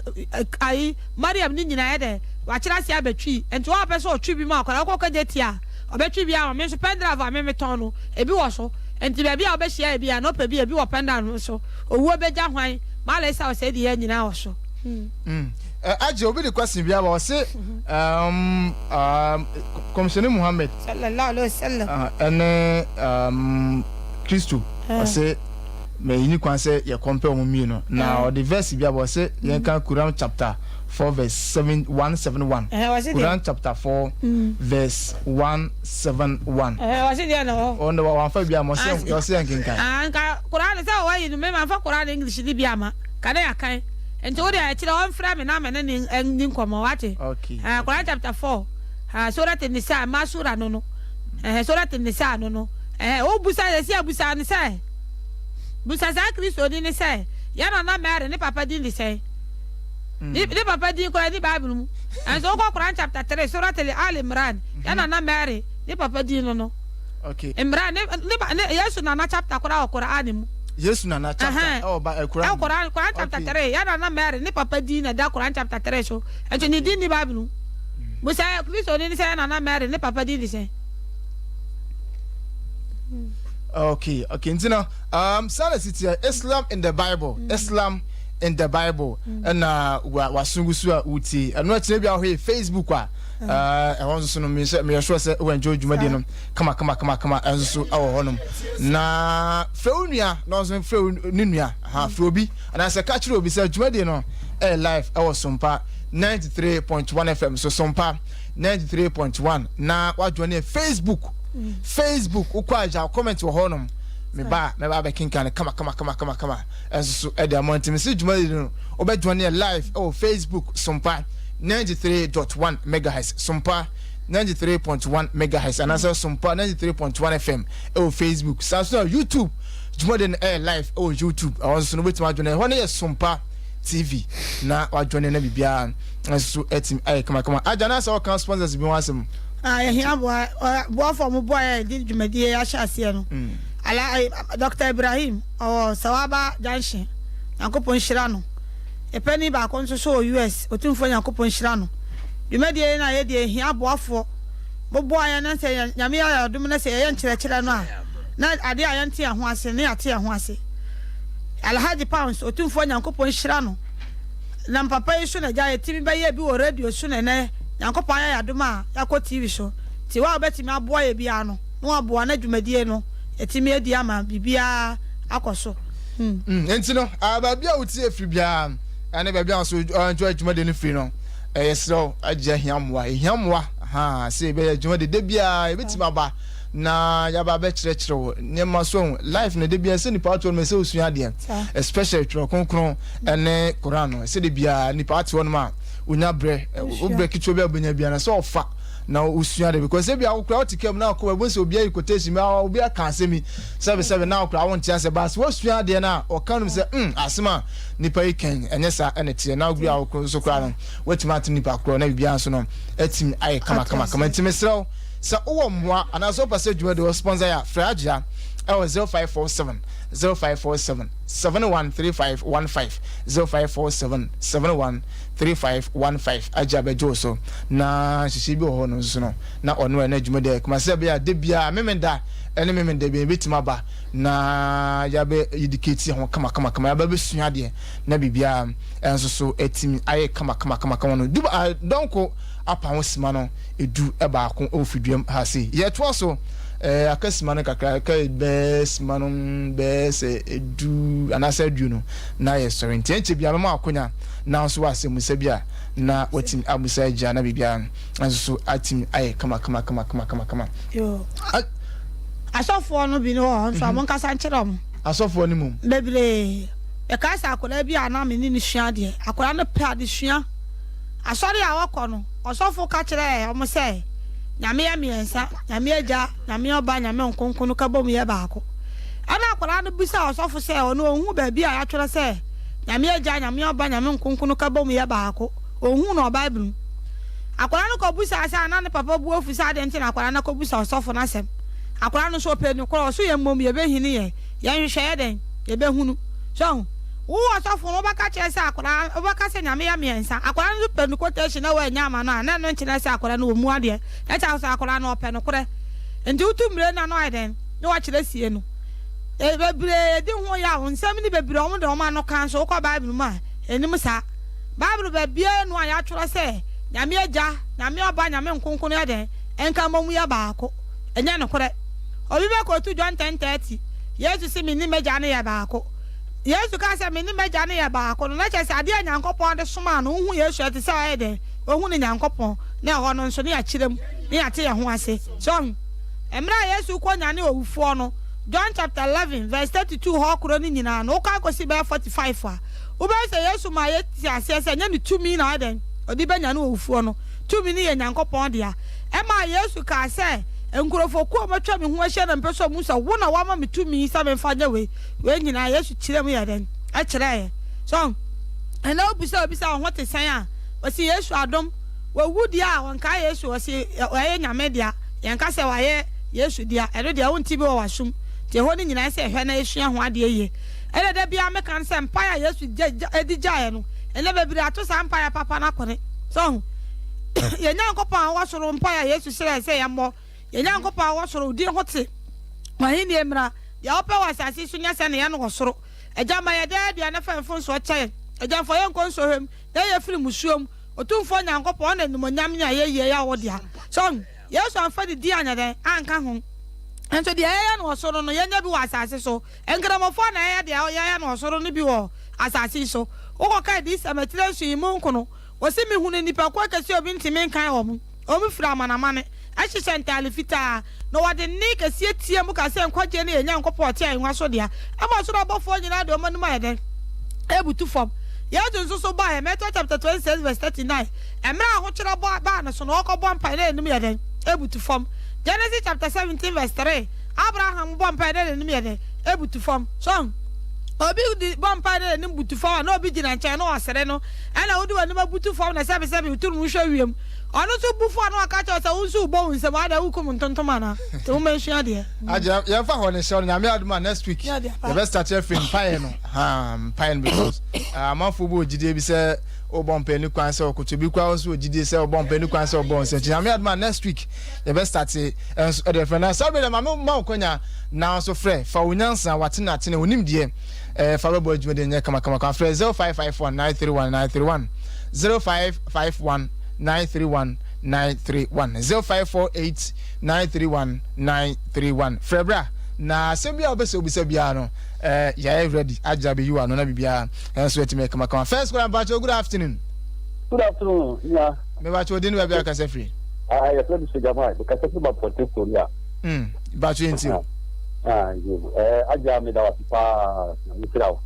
ayi, Mariam ne nyinaa yɛ dɛn, wakyerɛ aseɛ aba Twi. Nti wɔn a wɔpɛ sɛ ɔtwe bi ma akwadaa, wokɔ kɔgye tia a, ɔbɛtwe bi ama. Me nso pen drive a me metɔn no, ebi wɔ so. Enti baabi a wobɛhyia ebi a na ɔpɛ bi a ebi wɔ pɛnda no so. Owuo bɛgya hwan? Mala Esau sɛe de yɛn nyinaa wɔ so. Hmm. Eh, agye obi de question bi aba ɔse um, um, kɔmhyɛne Muhammad Sallallahu alaihi wasallam. Ɛne Kristo ɔse mɛyi kwan sɛ yɛ compare wɔn mmienu na ɔde verse bi aba ɔse yɛn ka Quran chapter 4 verse 7 171. Quran chapter 4 verse 171. Ɔse deɛ na wɔ. Ɔno wɔamfa bi ama ɔse ɔse yɛn kenkan. Ah, nka Quran sɛ wɔyi no mema mfa Quran English ni bi ama ka ne yakan. Nti wo deɛ ɛkyerɛ ɔmfrɛ me na me ne ne ni nkɔmmɔ wate. Okay. Quran chapter 4 Surat Nisa ma sura no no. Surat Nisa no no. Wo busa sɛ si abusa ne sɛ busa saa Kristoni ne sɛ yɛ nana Mary ne papa din de sɛn. Ne papa din koraa ni Bible mu. Ɛnso wokɔ Quran chapter 3 Surat Al Imran yɛ nana Mary ne papa din no no. Okay. Imran ne ne ne Yesu nana chapter koraa wɔ Quran mu. Yesu nana chapter ɛwɔ ba Quran. Ɛwɔ Quran Quran chapter 3 yɛ nana Mary ne papa din na ɛda Quran chapter 3 so. Ɛnso ne din ni Bible mu. Busa Kristoni ne sɛ yɛ nana Mary ne papa din de sɛn. Okay. Nti no, saa na si teɛ Islam in the Bible, Islam in the Bible, ɛna wa wasungu so a wotie. Ɛno akyerɛ bi a wɔhwɛ Facebook a, ɛhɔ nso so no, meyɛ sure sɛ wɔ enjoy dwumadie no kama kama kama kama ɛnso so ɛwɔ hɔnom. Na frɛ wo nua, na ɔnso frɛ wo ne nua, ha frɛ obi, anaasɛ ka kyerɛ obi sɛ dwumadie no ɛyɛ live ɛwɔ Sompa 93.1 FM so, Sompa 93.1, na wadwo ne Facebook. Facebook wokɔ agya comment wɔ hɔnom, meba a mɛba abɛkenkan no kama kama kama kama kama ɛnso so ɛde ama. Nti mesi dwumadie no wobɛjoin yɛ live ɛwɔ Facebook, Sompa 93.1 megahertz, Sompa 93.1 megahertz anaasɛ Sompa 93.1 FM ɛwɔ Facebook. Saa nso na YouTube dwumadie no ɛyɛ live ɛwɔ YouTube. Ɛhɔ nso no wobɛtumi adwene ɛhɔ no yɛ Sompa. TV na wadwɔne na biribiara nso atumi ayɛ kamakama. Agya na sɛ ɔka sponsors bi ho asɛm. Ah, yɛhia boa boafo a wɔboa yɛ de dwumadie ahyɛ aseɛ no. Ala Dr. Ibrahim ɔwɔ Sawaba Junction. Nyankopɔn nhyira no. Yɛpɛni baako nso so wɔ US. Otumfoɔ Nyankopɔn nhyira no. Dwumadie no a yɛdi yɛhia aboafoɔ. Moboa yɛn na sɛ Nyame ayɛ adom na sɛ yɛyɛ nkyerɛkyerɛ no a na adeɛ a yɛnte yɛn ho ase no na yɛate yɛn ho ase. Alhaji Pounds, Otumfoɔ Nyankopɔn nhyira no. Nam papa yi so na agya yɛtumi bɛyɛɛ bi wɔ radio so na ɛnɛ Nyankopɔn ayɛ yɛn adom a yɛakɔ TV so. Nti wo a wobɛtumi aboa yɛ biara no na waboa na dwumadie no yɛtumi adi ama biribiara akɔ so. Hmm. Nti no, baabi a wotie firi biara ɛne baabi a nso enjoy dwumadie no firi no, yɛsrɛ wo agye ahia mmoa. Yɛhia mmoa ha sɛ yɛbɛyɛ dwumadie da biara yɛbɛtumi aba na yɛaba abɛkyerɛkyerɛ wo nneɛma so ahu life no da biara sɛ nipa ate hɔ nom ɛsɛ osua adeɛ, especially twerɛ kronkron ɛne Koran no, ɛsɛ da biara nipa ate hɔ nom a onya brɛ, wo brɛ ketewa bi a wobɛnya biara no sɛ ɔfa na osua adeɛ, because ebi a wokora wote kaa mu na akɔ baabi sɛ obi ayi quotation bi, obi aka asɛm yi sɛbe sɛbe na wokora wonte asɛ ba sɛ wasua adeɛ no a ɔka nom sɛ asɛm a nipa yi kan ɛnyɛ saa ɛna teɛ na wogri a wokoro nso koraa no watumi ate nipa korɔ na biribiara nso no atumi ayɛ kama kama kama. Nti mesrɛ wo sɛ wowɔ mmoa anaasɛ wopɛ sɛ dwuma de wɔ sponsor yɛ a, frɛ Agyea ɛwɔ 0547 0547 713515, 0547 713515. Agyea bɛgye wo so na nhyehyɛe bi wɔ hɔ no nso no na ɔno ɛna dwuma de ayɛ kama sɛ ɛbɛyɛ a da biara Memenda ɛne Memenda bi ɛbɛtumi aba na yɛabɛ educate yɛn ho kama kama kama, yɛabɛ bɛsua adeɛ na biribiara nso so atumi ayɛ kama kama kama kama no du dɔnko apa ho sima no edu baako wɔ fiduam ha sei. Yɛtoa so ɛɛ aka sima no kakra, aka bɛɛ sima no bɛɛ sɛ edu anaasɛ aduonu na yɛsɔre. Nti ɛnkyɛ biara mɛma akonya na nso wɔ asɛmmusa bi a na watumi abusa agya na biribiara nso so atumi ayɛ kama kama kama kama kama kama. Yo. Asɔfoɔ no bi ne wɔ hɔ nso a monkasa nkyerɛ wɔn. Asɔfoɔ no mmom. Bebree. Mekae sɛ akwadaa bi a na me ne no sua adeɛ. Akwadaa no pɛ adesua. Asɔre a ɔkɔ no, ɔsɔfo ka kyerɛɛ wɔn sɛ Nyame yɛ mmiɛnsa, Nyame Agya, Nyame Ɔba, Nyame Honhom Kronkron ka bom yɛ baako. Ɛnna akwadaa no bisaa ɔsɔfo sɛ ɔno onhu baabi a wɔatwerɛ sɛ Nyame Agya, Nyame Ɔba, Nyame Honhom Kronkron ka bom yɛ baako. Onhuu no wɔ Bible mu. Akwadaa no kɔbisaa sɛ ana ne papa bo afu sɛ adɛn nti na akwadaa no akɔbisa ɔsɔfo no asɛm. Akwadaa no nso ɔpɛ nokorɛ, ɔso yɛn mmom yɛbɛhini yɛn, yɛnhwehwɛ yɛ dɛn? Yɛbɛhunu. So ahu? Wo ɔsɔfo no wobɛka kyerɛ sɛ akwadaa wobɛka sɛ Nyame yɛ miɛnsa, akwadaa no nso pɛ no quotation na woannya ama no a, na ɛno nkyerɛ sɛ akwadaa no ɔmmu adeɛ, na kyerɛ sɛ akwadaa no ɔpɛ nokorɛ. Nti wotu mmire no a na wayɛ dɛn? Na wakyerɛ sie no. Bebree di ho yaw, nsɛm no bebree wɔn de wɔn ano ka nso wokɔ Bible mu a, ɛnnim saa. Bible baabiara nni hɔ a yɛatwerɛ sɛ Nyame Agya, Nyame Ɔba, Nyame Nkonkron yɛ dɛn? Nka mmom yɛ baako. Ɛnyɛ nokorɛ. Obi bɛkɔtu John 10:30, Yesu se me ne m'Agya no yɛ baako. Yesu kaa sɛ, Me ne m'Agya no yɛ baako no, na kyerɛ sɛ adeɛ a Nyankopɔn de somaa no, wohu Yesu a, ɛte sɛ ɔyɛ dɛn? Ɔhu ne Nyankopɔn. Na ɛhɔ no nso, na yɛakyerɛ mu, na yɛate yɛn ho ase. So ahu? Mmerɛ a Yesu rekɔnyane owufoɔ no, John chapter 11 verse 32 hɔ korɔ no nyinaa no, wokɔ akɔsi bɛyɛ 45 a, wobɛhu sɛ Yesu maa yɛte aseɛ sɛ ɛnyɛ ne tumi na ɔyɛ dɛn? Ɔde bɛnyane owufoɔ no. Tumi no yɛ Nyankopɔn dea. Ɛmaa Yesu kaa sɛ, Nkurɔfokuo a wɔatwa me ho ahyia na mepɛ sɛ wɔhu sɛ wo na woama me tumi sɛ memfa nyɛ wei. Wei nyinaa Yesu kyerɛɛ mu yɛ dɛn? Ɛkyerɛɛ yɛn. So ɛnɛ wobisa obi sɛ wo ho te sɛn a, ɔse Yesu adom. Wawu deɛ a, ɔnkae Yesu, ɔse ɔyɛ Nyame dea. Yɛnka sɛ wayɛ Yesu dea, ɛno deɛ wonte bi wɔ w'asom. Nti ɛhɔ no nyinaa ɛsɛ yɛhwɛ na yɛsua ho adeɛ yie. Ɛna da biara meka no sɛ mpaeɛ a Yesu de gyaeɛ no, ɛnɛ bebree ato saa mpaeɛ papa no akɔne. So ahu? Yɛn Nyankopɔn a ɔwɔ soro, mpaeɛ a Yesu srɛɛ sɛ yɛmmɔ, Yɛn Nyankopɔn a ɔwɔ soro, wo din ho te. W'ahenni mmra. Deɛ wopɛ wɔ asase so nyɛ sɛnea ɛyɛ no wɔ soro. Agya, ma yɛn daa aduane fa yɛn mfomsoɔ kyɛ yɛn. Agya, mfa yɛn nkɔ nsɔhwɛ mu, na yi yɛn firi mmusuo mu. Otumfoɔ Nyankopɔn, wo na animuonyam ne ayɛyie yɛ wo dea. So ahu? Yesu amfa ne din anyɛ dɛn? Anka ho. Nso deɛ yɛyɛ no wɔ soro no, yɛnyɛ bi wɔ asase so. Nkramofoɔ na ɛyɛ deɛ yɛyɛ no wɔ soro no bi wɔ asase yi so. Wokɔka Adiyisɛm atire nson yi mu nkono, Ɔse mehunu nnipakuo akɛseɛ a obi ntumi nkan wɔn, wɔn firi amanamane, hyehyɛ ntaade fitaa, na wɔde nne kɛseɛ teaa mu kaa sɛ, Nkwagyeɛ no yɛ yɛn Nyankopɔn a ɔte ahennwa so dea. Ɛma ɔsoro abɔfoɔ nyinaa de wɔn anim ayɛ dɛn? Rebutu fam. Yesu nso so baeɛ, Matthew chapter 26 verse 39, mmerɛ a ahokyerɛ bɔ baa ne so no, ɔrekɔbɔ mpaeɛ na n'anim yɛ dɛn? Rebutu fam. Genesis chapter 17 verse 3, Abraham bɔ mpaeɛ na n'anim yɛ dɛn? Rebutu fam. So ahu? Obi di bɔ mpae na n'anim butu fam a, na obi gyina nkyɛn na ɔresere no, ɛnna wode w'anim abutu fam na sɛbesɛbe wo tirim hwɛ wiem. Ɔno nso bo fuw a na waka akyerɛ wo sɛ, Wo nso wobɔ wo nsam, adɛn worekum ntontom anaa? Nti momma yɛnsua adeɛ. Agye yɛmfa hɔ no hyɛ no Nyame adom a next week yɛbɛ start afiri mpaeɛ no haa mpaeɛ no because amanfoɔ bi wɔ gyidie bi sɛ wobɔ mpaeɛ ni kwan sɛ ɔkoto bi koraa nso wɔ gyidie sɛ wobɔ mpaeɛ ni kwan sɛ ɔbɔ nsɛ nti Nyame adom a next week yɛbɛ start nso ɛde frɛ na saa bere maame ma wo kwanya na nso frɛ fa wo nyansa watene atene wo nimdeɛ ɛɛ fa bɛbɔ adwuma de nyɛ kama kama kama frɛ 0551 931 931 0551 931 931 0548 931 931 frɛ bra na asɛm bi a wopɛ sɛ wobisa biara no ɛɛ yɛayɛ ready agya bɛyi wɔ ano na biribiara ɛnso atumi kamakama. First caller, mpakyɛw, good afternoon. Good afternoon, nya. Mebakyɛw, din ne baabi akasa firi? Ah, yɛfrɛ me Sogyaman, mekasa firi Mapɔnte Korea. Mpakyɛw, yɛntie o. Ah, yo, agya meda wo ase paa, na mehyira wo.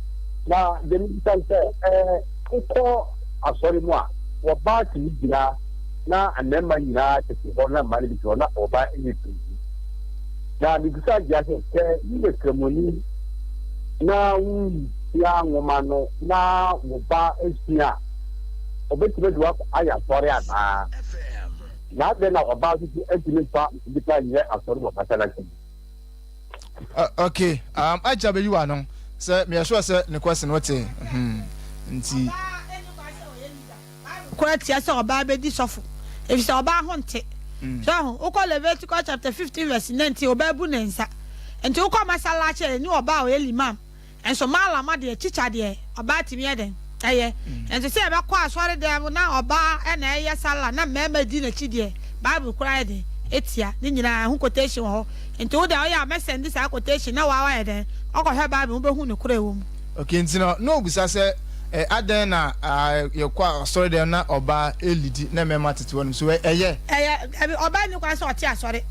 Na deɛ mebisa ne sɛ, wokɔ asɔre mu a, wɔbaa tumi gyina na mmarima nyinaa tete hɔ na mmaa no bi te hɔ na ɔbaa nyɛ pii. Na mebisa agya sɛ, sɛ woyɛ Kramoni na wonsua nwoma no na wo ba sua a, ɔbɛtumi de wo ayɛ asɔre anaa? Na adɛn na ɔbaa nso so ntumi mfa nnipa nyɛ asɔre wɔ masalakyi mu? Okay, agya bɛyi w'ano sɛ meyɛ sure sɛ ne question wote nti. Bible kora tia sɛ ɔbaa bɛdi sɔfo, efisɛ ɔbaa ho nte. So ahu? Wokɔ Leviticus chapter 15 verse 19, ɔbaa bu ne nsa. Nti wokɔ Masallaci a, ɛni ɔbaa a ɔyɛ limam. Nso malama deɛ, kyikya deɛ, ɔbaa tumi yɛ dɛn? Ɛyɛ. Nso sɛ yɛbɛkɔ asɔre dan mu na ɔbaa na ɛyɛ salla na mmarima di n'akyi deɛ, Bible koraa yɛ dɛn? Etia. Ne nyinaa, ɛho quotation wɔ hɔ. Nti wo deɛ ɔyɛ a, mɛsɛnde saa quotation na waa wayɛ dɛn? Wakɔhwɛ Bible mu, wobɛhu nokorɛ a ɛwɔ mu. Okay, nti no na obisa sɛ eh, adɛn na ah, yɛkɔ asɔre dɛm na ɔbaa elidi na mmarima tete hɔ nom so ɛyɛ? Ɛyɛ, dabi, ɔbaa nni kwan sɛ ɔte asɔre.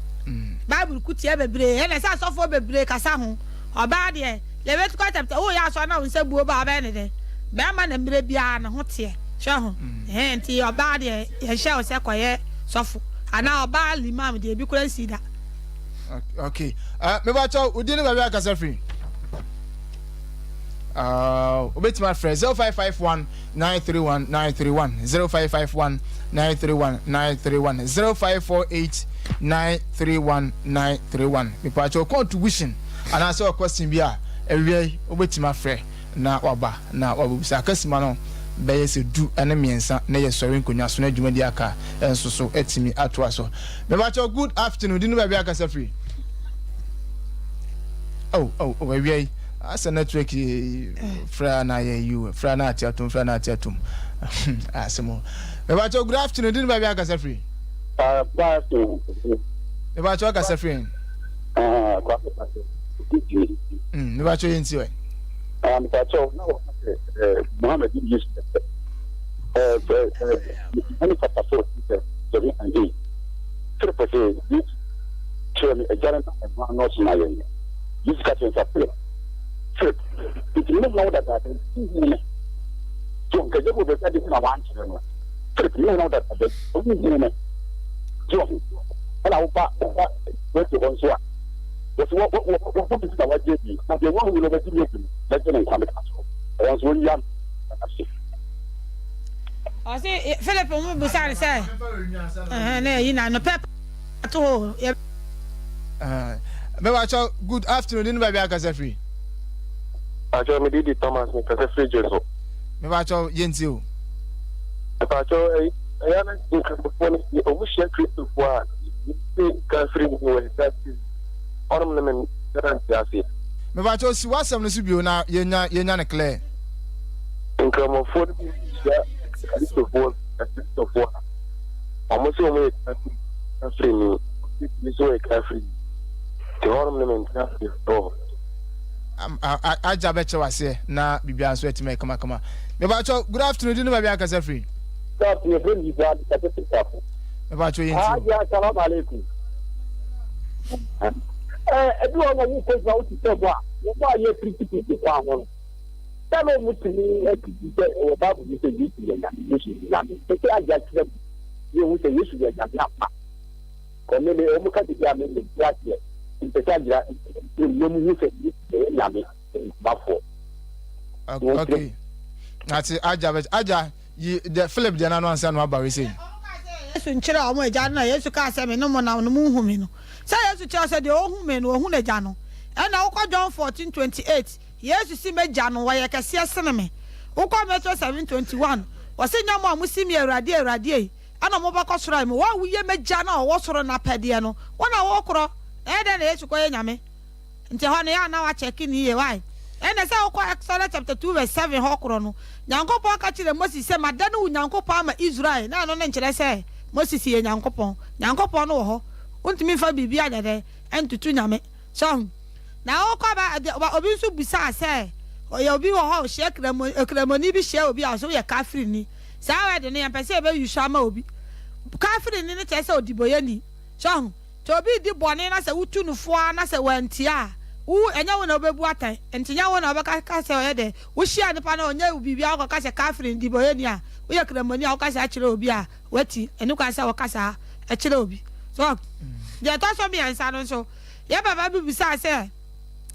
Bible ko tia bebree, ɛna ɛsɛ asɔfoɔ bebree kasa ho. Ɔbaa deɛ, Leviticus chapter, woyɛ asɔre na wo nsa buo ba a, wobɛyɛ ne dɛn? Bɛrima na mmerɛ biara ne ho teɛ, hwɛ ho. Ɛhɛn, nti ɔbaa deɛ, yɛnhyɛ wo sɛ kɔyɛ sɔfo, anaa ɔbaa limam deɛ, ebi koraa nsii da. Okay, mebakyɛw, wo din ne baabi a akasa firi? Wobɛtumi afrɛ 0551 931 931, 0551 931 931, 0548 931 931. Mepaakyɛw, contribution anaasɛ question bi a awia yi wobɛtumi afrɛ na waba na wabɛbisa. Akasima no bɛyɛ sɛ 13 na yɛsɔre nkonnwa so na dwumadi aka nso so atumi atoa so. Mepaakyɛw, good afternoon, di no baabi akasa firi? Oh, oh, oh, awia yi asɛ network yi frɛ na yɛ yi frɛ na ate atom, frɛ na ate atom, asɛm o. Mebakyɛw, good afternoon, di no baabi akasa firi? Mebakyɛw, akasa firi? Mebakyɛw, yɛ nti ɛ. Mebakyɛw, na wɔka sɛ Muhammad Yesu ɛne chapter 4 7 and 8 Philip sɛ Yesu kyerɛ me agya no na ɛno ano ɔsoma yɛn. Yesu ka kyerɛ sɛ Philip, Philip, nti me na wo dadaada nti hu me. So nka Jacob bɛsa de na wankyerɛ no. Philip, me na wo dadaada nti hu me. So ɛna woba Petro hɔ nso a, wɔsi wɔ wɔ wɔ wɔ bi na wagye bi na deɛ wɔn no bɛgye bi adi no bɛgye ne nkwa bɛka so. Ɛwɔ nso wɔyi ano ase. Ɔse Philip mu bisa no sɛ, ɛhɛn na ɛyi na no pɛ to hɔ yɛ. Mebakyɛw, good afternoon, ne baabi akasa firi? Pakyɛw, me didi Thomas, me kasa firi gye so. Mebakyɛw, yɛntie o. Mepakyɛw, ɛyɛ na nkramofoɔ no ɔmo hyia Kristofoɔ a yɛse kafiri ni wɔ ɛsa ɔnom ne me nana nte aseɛ. Mebakyɛw, si w'asɛm no so bio na yɛnya yɛnya no clear. Nkramofoɔ no bi hyia Kristofoɔ Kristofoɔ a ɔmo sɛ ɔmo yɛ kafiri kafiri ni bi nso yɛ kafiri te hɔnom ne me nte aseɛ wɔ. Agya bɛkyɛ waseɛ na biribiara nso atumi ayɛ kamakama. Mebakyɛw, good afternoon, di ne baabi akasa firi? Good afternoon, yɛfrɛ me Isa, mekasa firi Tafo. Mebakyɛw, yɛntie o. Agya, salam alaikum. Ebi wɔ hɔ na wokɔ adwuma wote sɛ bɔ a wɔbɔ a yɛ pirikipiriki kwan ho no. Sɛ na wɔtumi atiti sɛ ɛwɔ Bible mu sɛ Yesu yɛ Nyame, Yesu yɛ Nyame. Sɛ sɛ agya kyerɛ mu yɛhu sɛ Yesu yɛ Nyame ampa. Ɔno ne wɔn ka biribi a me mente aseɛ. Mpɛ sɛ agyina nkyerɛ mu na wɔhu sɛ Yesu yɛ Nyame bafoɔ. Okay. Ate agya bɛ agya yi the Philip deɛ n'ano ansa no aba wei sei. Yesu nkyerɛ wɔn agya no na Yesu kaa sɛ me ne mo nam no monhu me no. Sɛ Yesu kyerɛ sɛ deɛ ɔhu me no ɔhu n'agya no. Ɛna wokɔ John 14:28 Yesu se m'agya no ɔyɛ kɛseɛ sene me. Wokɔ Matthew 7:21 ɔse nyɛ mo a mose me Awurade Awurade ei ɛna mobɛkɔ soro a mmom wɔn a woyɛ m'agya no a ɔwɔ soro no apɛdeɛ no wo na wokorɔ. Na ɛyɛ dɛn na Yesu kɔyɛ Nyame? Nti ɛhɔ no yɛ a na wakyɛke no yie why? Ɛnna sɛ wokɔ Exodus chapter 2 verse 7 hɔ korɔ no, Nyankopɔn ka kyerɛɛ Moses sɛ, Madane wo Nyankopɔn ama Israel. Na ɛno no nkyerɛ sɛ Moses yɛ Nyankopɔn. Nyankopɔn no wɔ hɔ. Wontumi mfa biribi anyɛ dɛn? Ntoto Nyame. So ahu? Na wokɔ ba, obi nso bisaa sɛ, ɔyɛ obi wɔ hɔ a ɔhyia kramo, kramoni bi hyia obi a ɔsɛ woyɛ kafirini. Saa word no yɛmpɛ sɛ yɛbɛ use ama obi. Kafirini no kyerɛ sɛ ɔdibɔyɛni. So ahu? Sɛ obi redi bɔne na sɛ wotu no fo ara na sɛ wantie a, wo, ɛnyɛ wo na wobɛbu atɛn. Enti nyɛ wo na wobɛka ka sɛ ɔyɛ dɛn. Wohyia nipa na ɔnyɛ wo biribi a wokɔka sɛ kafirini, dibɔyɛni a, woyɛ kramoni a woka saa kyerɛ obi a, wati. Ɛnni kwan sɛ woka saa kyerɛ obi. So wahu? Deɛ ɛtɔ so mmiɛnsa no nso, yɛn papa bi bisaa sɛ,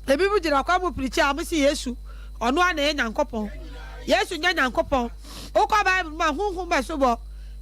ebinom gyina kwan mu pirikyi a wɔse Yesu, ɔno ara na ɛyɛ Nyankopɔn. Yesu nyɛ Nyankopɔn. Wokɔ Bible mu a, honhom asubɔ,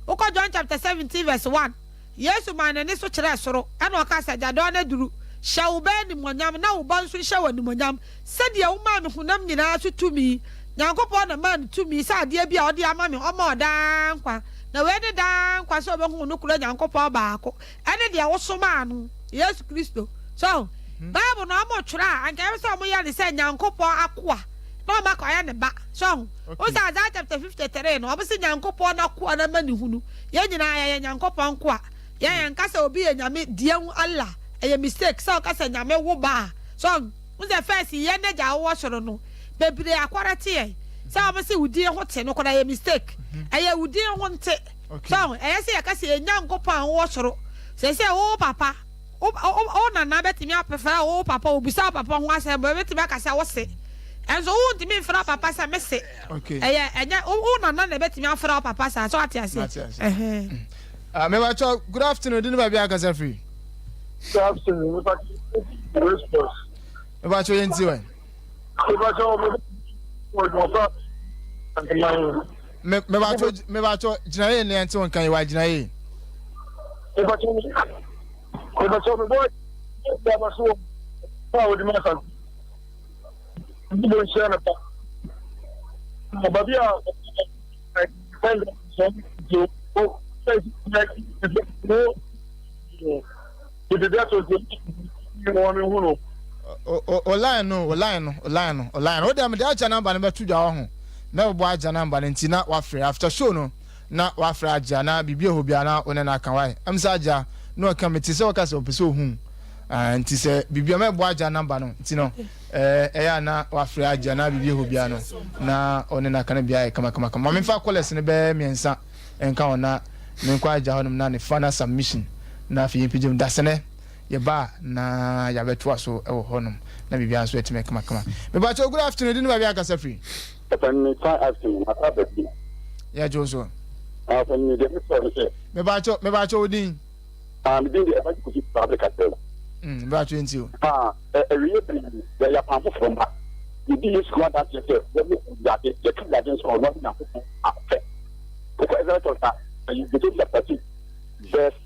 wokɔ John chapter 17 verse 1, Yesu maa n'ani so kyerɛɛ soro, ɛnna ɔkaa sɛ, Agya, dɔn no aduru. Hyɛ wo Ba animuonyam, na wo Ba nso nhyɛ wo animuonyam, sɛdeɛ womaa me honam nyinaa so tumi. Nyankopɔn na maa no tumi sɛ adeɛ bi a ɔde ama me, ɔma wo daa nkwa. Na wei ne daa nkwa, sɛ wobɛhu wo nokorɛ Nyankopɔn baako, ɛne deɛ wosomaa no, Yesu Kristo. So, Bible no, wɔtwerɛ a, anka ɛwɔ sɛ wɔyɛ no sɛ Nyankopɔn akoa, na wɔakɔyɛ ne ba. So, wohu sɛ Isaiah chapter 53 no, wɔse Nyankopɔn n'akoa no amanehunu. Yɛn nyinaa yɛyɛ Nyankopɔn nkoa. Yɛn yɛnka sɛ obi yɛ Nyame deɛ hu Allah ɛyɛ mistake sɛ ɔka sɛ Nyame wo ba a. So wohu sɛ first yɛn agya a wowɔ soro no bebree akɔrɛte yɛn sɛ wɔn se wo din ho te no koraa ɛyɛ mistake. Ɛyɛ wo din ho nte. So ɛyɛ sɛ yɛka sɛ yɛn Nyankopɔn a wowɔ soro. Sɛsɛ wo papa Wo wo nana bɛtumi afrɛ wo papa, obisa wo papa ho asɛm, bɛtumi aka sɛ wo se. Ɛnso wontumi mfrɛ wo papa sɛ me se. Ɛyɛ ɛnyɛ wo nana na ɛbɛtumi afrɛ wo papa saa, so ate aseɛ? Ɛhɛn. Ah, mebakyɛ good afternoon, di ne baabi akasa firi. Good afternoon, mebakyɛ response. Mebakyɛ yɛn ti wɛn. Mebakyɛ wɔn wɔn Mebakyɛ mebakyɛ gyina yie ne yɛn ti wɔn kan yi wa gyina yie. Mebakyɛ. Mepɛ sɛ mebɔ aba so wɔ a wɔde ma asante bɔ nhyia no pa na baabi a O line no, o line no, o line no, o line no. O deɛ mede agya namba no bɛto dwa wɔ ho. Mɛbobɔ agya namba no nti na wafrɛ after show no. na wafrɛ Agya na biribi wɔ hɔ biara na wo ne no aka wai ɛm sɛ Agya na ɔka mete sɛ ɔka sɛ ɔpɛ sɛ ɔhu ah, nti sɛ biribi a mɛbɔ Agya namba no nti no ɛyɛ a na wafrɛ Agya na biribi wɔ hɔ biara no na ɔne no aka no biara yɛ kama kama kama ma memfa kɔlɛs no bɛyɛ mmiɛnsa nka ho na menkɔ Agya hɔnom na ne final submission na afei yɛmpagya mu dasɛnɛ yɛba a na yɛabɛtoa so wɔ hɔnom na biribiara nso atumi kamakama. Mepakyɛw good afternoon, di ne baabi akasa firi. Papa me fa afternoon maka aba bi. Yɛ gye wo so. Ah papa me deɛ me sɔrɔ ne sɛ. Mepakyɛw mepakyɛw wo din. Ah me din deɛ ɛba kofi paa bɛ kasa mu. Mm mepakyɛw nti o. Ah ɛwiyɛ bere yi yɛ yɛ apam foforɔ mma. Yɛdi Yesu ho adanseɛ sɛ wɔne Awurade yɛka Awurade nso a ɔno ne Nyankopɔn apɛ. Wokɔ Isaiah chapter chapter 6 verse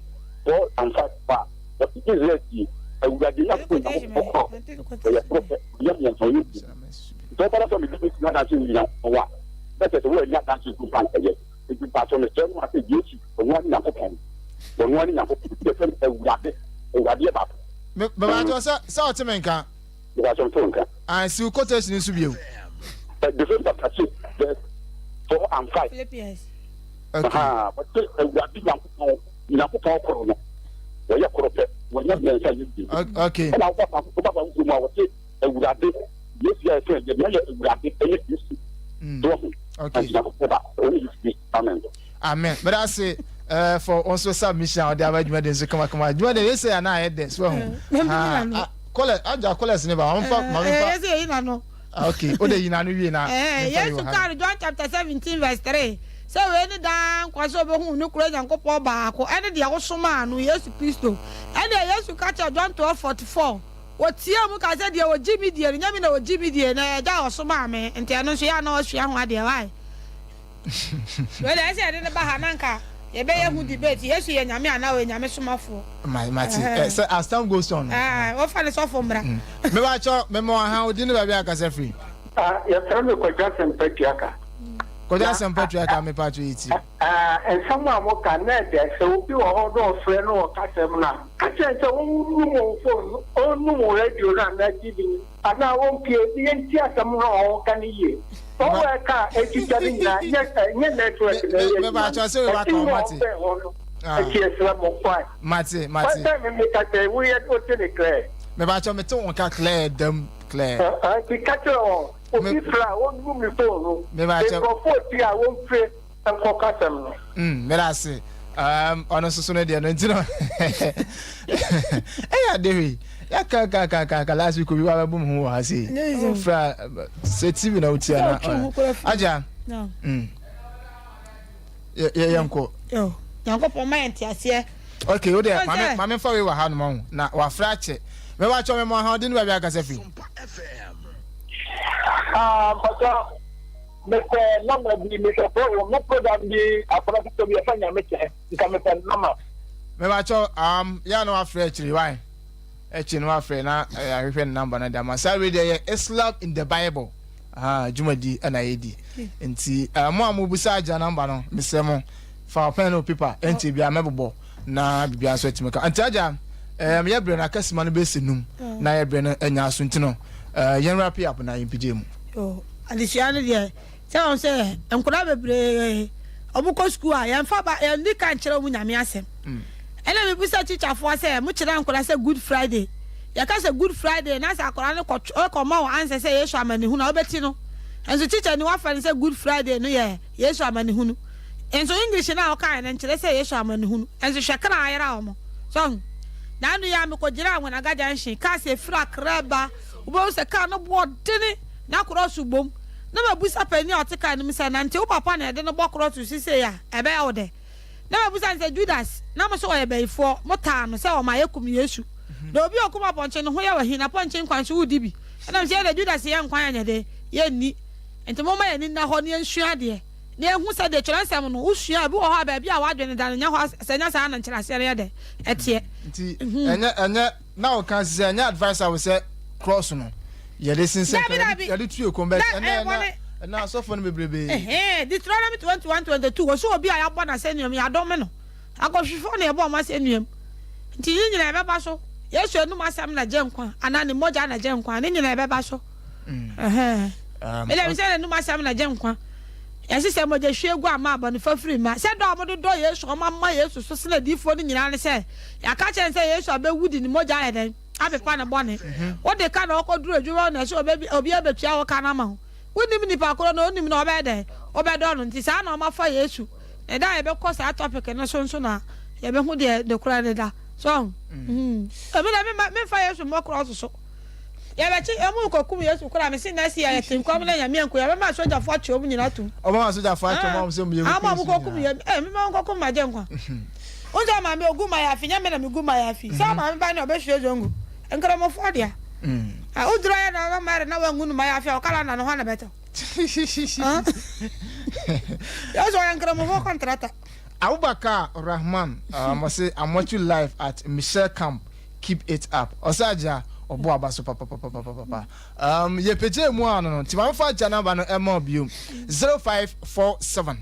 4 and 5 a, wɔse Israel tie, Awurade Nyankopɔn Nyankopɔn korɔ, ɔyɛ koro pɛ, ɔnyɛ mmiɛnsa, ɔnyɛ mmienu. Nti ɔba na sɛ mede Yesu adanse wɔ Nyankopɔn a, na kyerɛ sɛ woannya adanse nso mfa ankɛyɛ. Nti mpakyɛw mesrɛ no a sɛ Yesu, ɔno ara ne Nyankopɔn, ɔno ara ne Nyankopɔn, nti yɛfrɛ no Awurade, Awurade yɛ baako. Me, mepakyɛw sɛ, sɛ ɔte me nka? Mepakyɛw mete wo nka. Ah, siw quotation nso bio. Deuteronomy chapter 6 verse 4 and 5. Philippians. Okay. Aha, wɔte Awurade Nyankopɔn, Nyankopɔn koro no, wɔyɛ koro pɛ, wɔnyɛ mmiɛnsa nyɛ mmienu. Okay. Ɛna woba fa woba fa foforɔ mu a wɔte Awurade Yesu a yɛfrɛ yɛ yɛ Awurade ɛyɛ Yesu. Mm. So wɔho. Okay. Nyankopɔn ba ɔne Yesu Kristo. Amen. Amen. Meda ase eh, for also submission a ɔde aba dwuma den so kamakama. Dwuma den yɛsɛ yɛ anaa ayɛ dɛ so ahu. Ah, kɔlɛ agya kɔlɛs ne ba maame fa maame fa. Yɛsɛ yɛyi n'ano. Ah, okay o de yi n'ano wie na. Eh, Yesu kaa no John chapter 17 verse 3 sɛ wei ne daa nkwa sɛ obehu ne koro Nyankopɔn baako ɛne deɛ wosomaa no Yesu Kristo. Ɛnna Yesu ka kyerɛ John 12:44. Wɔteaa mu kaa sɛ, Deɛ ɔgye me die no, nyɛ me na ɔgye me die, na ɛyɛ Agya a ɔsomaa me. Nti ɛno nso, yɛ a na wasua ho adeɛ. Why? Wei deɛ, ɛsɛ sɛ yɛde no ba ha na anka yɛbɛyɛ ho debate. Yesu yɛ Nyame anaa ɔyɛ Nyame somafoɔ? Ma mate. Ɛhɛn. Sɛ as time goes on. Ɛɛ, wɔfa no sɔfo mmra. Mebakyɛ, mema wo aha, wo din ne baabi a kasa firi. Ah, yɛfrɛ me Kwadwo Asɛmpa Tuaka. Kwadwo Asɛmpa Tuaka, mepakyɛ yɛtie. Ah, nsɛm a moka na ɛdɛ. Sɛ obi wɔ hɔ na ɔfrɛ na ɔka asɛm no a, ka kyerɛ no sɛ ɔnnum wo fon no, ɔnnum wo radio no anaa TV no, anaa ɔmpue na yɛntie asɛm no a ɔreka no yie. Wɔn a ɛka a ɛtwitwa no nyinaa, nyɛ ɛnyɛ network na ɛyɛ adwuma no. Ɛte mu a ɔbɛn hɔ no, ɛti ɛsrɛ mo, why? Mate, mate. Sɛ me meka sɛ woyɛ wote ne clear. Mebakyɛ mete wo nka clear dam clear. Nti ka kyerɛ wɔn. Obi frɛ a, ɔnnu me phone no. Nkurɔfoɔ tie a, wɔmfire nkɔ kasɛm no. Mm, meda ase. Um, ɔno nso so no deɛ no nti no. Ɛyɛ ade hwee. Yɛka ka ka ka ka last week obi wa bɛbom ho wɔ ha sei. Wofrɛ a sɛ TV na wotia na. Agya. Mm. Yɛ yɛ nkɔ. Yo, Nyankopɔn ma yɛn nteaseɛ. Okay, wo deɛ maame maame nfa wei wɔ ha nom ɔho na wafrɛ akyɛ. Mɛba akyɛ mɛmɔ ha ɔde ne baabi akasa firi. Ah, mpatwa mepɛ nɔma bi mepɛ pro mo program bi akɔla ketewa bi yɛfɛ nyame kyɛ nka mepɛ nɔma. Mɛba akyɛ um yɛ na wafrɛ akyiri why akyiri na wafrɛ na ahwehwɛ ne namba no de ama saa wei deɛ yɛ Islam in the Bible. Ahaa dwumadi na yɛdi nti mo a mobisa agya namba no mesrɛ mo fa ɔpɛn ne wo pepa ɛnkyɛ biara mɛbobɔ na biribiara nso atumi ka nti agya um, yɛ berɛ no akasima no bɛsi num na yɛ berɛ no anya aso nti no uh, yɛn wrap up na yɛmpigye mu. Yo, adesua no deɛ sɛ wɔn sɛ nkwadaa bebree wɔn kɔ sukuu a yɛnfa ba yɛn ka nkyerɛ wɔn nyame asɛm. Ɛna mebisa tikyafoɔ sɛ, mokyerɛ nkwadaa sɛ Good Friday? Yɛka sɛ Good Friday na sɛ akwadaa no kɔ kɔma wo answer sɛ Yesu amanehunu a, wobɛti no. Nso tikyani wafa no sɛ Good Friday no yɛ Yesu amanehunu. Nso English no a wokaeɛ no nkyerɛ sɛ Yesu amanehunu. Nso hwɛ kra ayera wɔn. So ahu? Naano yi ara mekɔgyinaa Anwenaga Junction, cars ɛfiri Accra ba, wobɛhu sɛ car no boɔ dene na krɔso bom. Na mabisa panin a ɔte car no mu sɛ, nante wo papa na yɛde no bɔ krɔso sisei a, ɛbɛyɛ wo dɛ? Na mabisa no sɛ, Judas, na mo so ɔyɛ bayifoɔ, motaa no sɛ ɔma yɛkum Yesu. Na obi a ɔkum apɔnkye no ho yɛ wahi, na pɔnkye nkwa nso wodi bi. Ɛna mese, Yɛdeɛ Judas yɛ nkwan anyɛ dɛ, yɛnni. Enti momma yɛn ani nna hɔ na yɛnsua adeɛ, na yɛnhu sɛdeɛ twerɛnsɛm no, wosua a, ebi wɔ hɔ a baabi a w'adwene da no nyɛ hɔ, sɛ ɛnyɛ saa na nkyerɛaseɛ no yɛ dɛ, ɛteɛ. Nti ɛnyɛ ɛnyɛ na ɔka sɛ ɛnyɛ advisable sɛ cross no yɛde sensɛn Dabi, dabi. yɛde tu ekɔm bɛ Na ɛnɛ ɛyɛ ɛnɛ bɔne. ɛnɛ asɔfo no bebrebe. Ɛhɛn, Deuteronomy 21, 22, wɔse obi a yɛabɔ no asɛnnuam, yɛadome no. Akɔhwifoɔ na yɛbɔ wɔn asɛnnuam. Nti ne nyinaa ɛbɛba so. Yesu anum asɛm na gye nkwa, anaa ne mogya na gye nkwa, ne nyinaa ɛbɛba so. Ɛhɛn. Mede me sɛ n'anum asɛm na gye nkwa. Yɛse sɛ mogya hwie gu ama abɔne fafiri mma. Sɛ dɔ a wɔde dɔ Yesu, wɔn ama Yesu so sene adiyifoɔ no nyinaa ne sɛ, yɛaka kyerɛ no sɛ Yesu abɛwu de ne mogya ayɛ dɛn? Apepa ne bɔne. Wode ka na ɔkɔduru adwuma hɔ na ɛsɛ obi obi abɛtua wo ka no ama wo. Wonnim nipa korɔ no, onim na ɔbɛyɛ dɛn? Wobɛdɔ no. Nti saa na wɔafa Yesu. Na da a yɛbɛkɔ saa topic no so nso na yɛbɛhu deɛ ne korɛ ne da. So ahu? Mm. Ɛmi na memfa Yesu mmɔ krɔɔso so. Yɛbɛkye ɔmo rekɔkum Yesu koraa mese next year yɛte nkwa mu na Nyame anku yɛn yɛbɛma asogyafoɔ akye ɔmo nyinaa atum. Ɔbɛma asogyafoɔ akye ɔmo a ɔmo sɛ ɔmo yɛ kɔkum Yesu nyinaa. Eh mema wɔn kɔkum m'agyenkwa. Wohu sɛ ɔmaame ogu mayafi nyɛ me na megu mayafi sɛ ɔmaame ba ne ɔbɛhwie zongo nkramofoɔ dea. Ah woduru ayɛ na ɔma Mary na wangu no mayafi a ɔkala na no hɔ na bɛtɔ. Yesu ɔyɛ nkramofoɔ kɔntrata. Abubakar Rahman um, ɔse I'm watching live at Michelle Camp keep it up ɔsɛ agya ɔbɔ aba so papapapapapa um, yɛpɛgya mu ano no nti ma mefa agya namba no ɛma bio 0547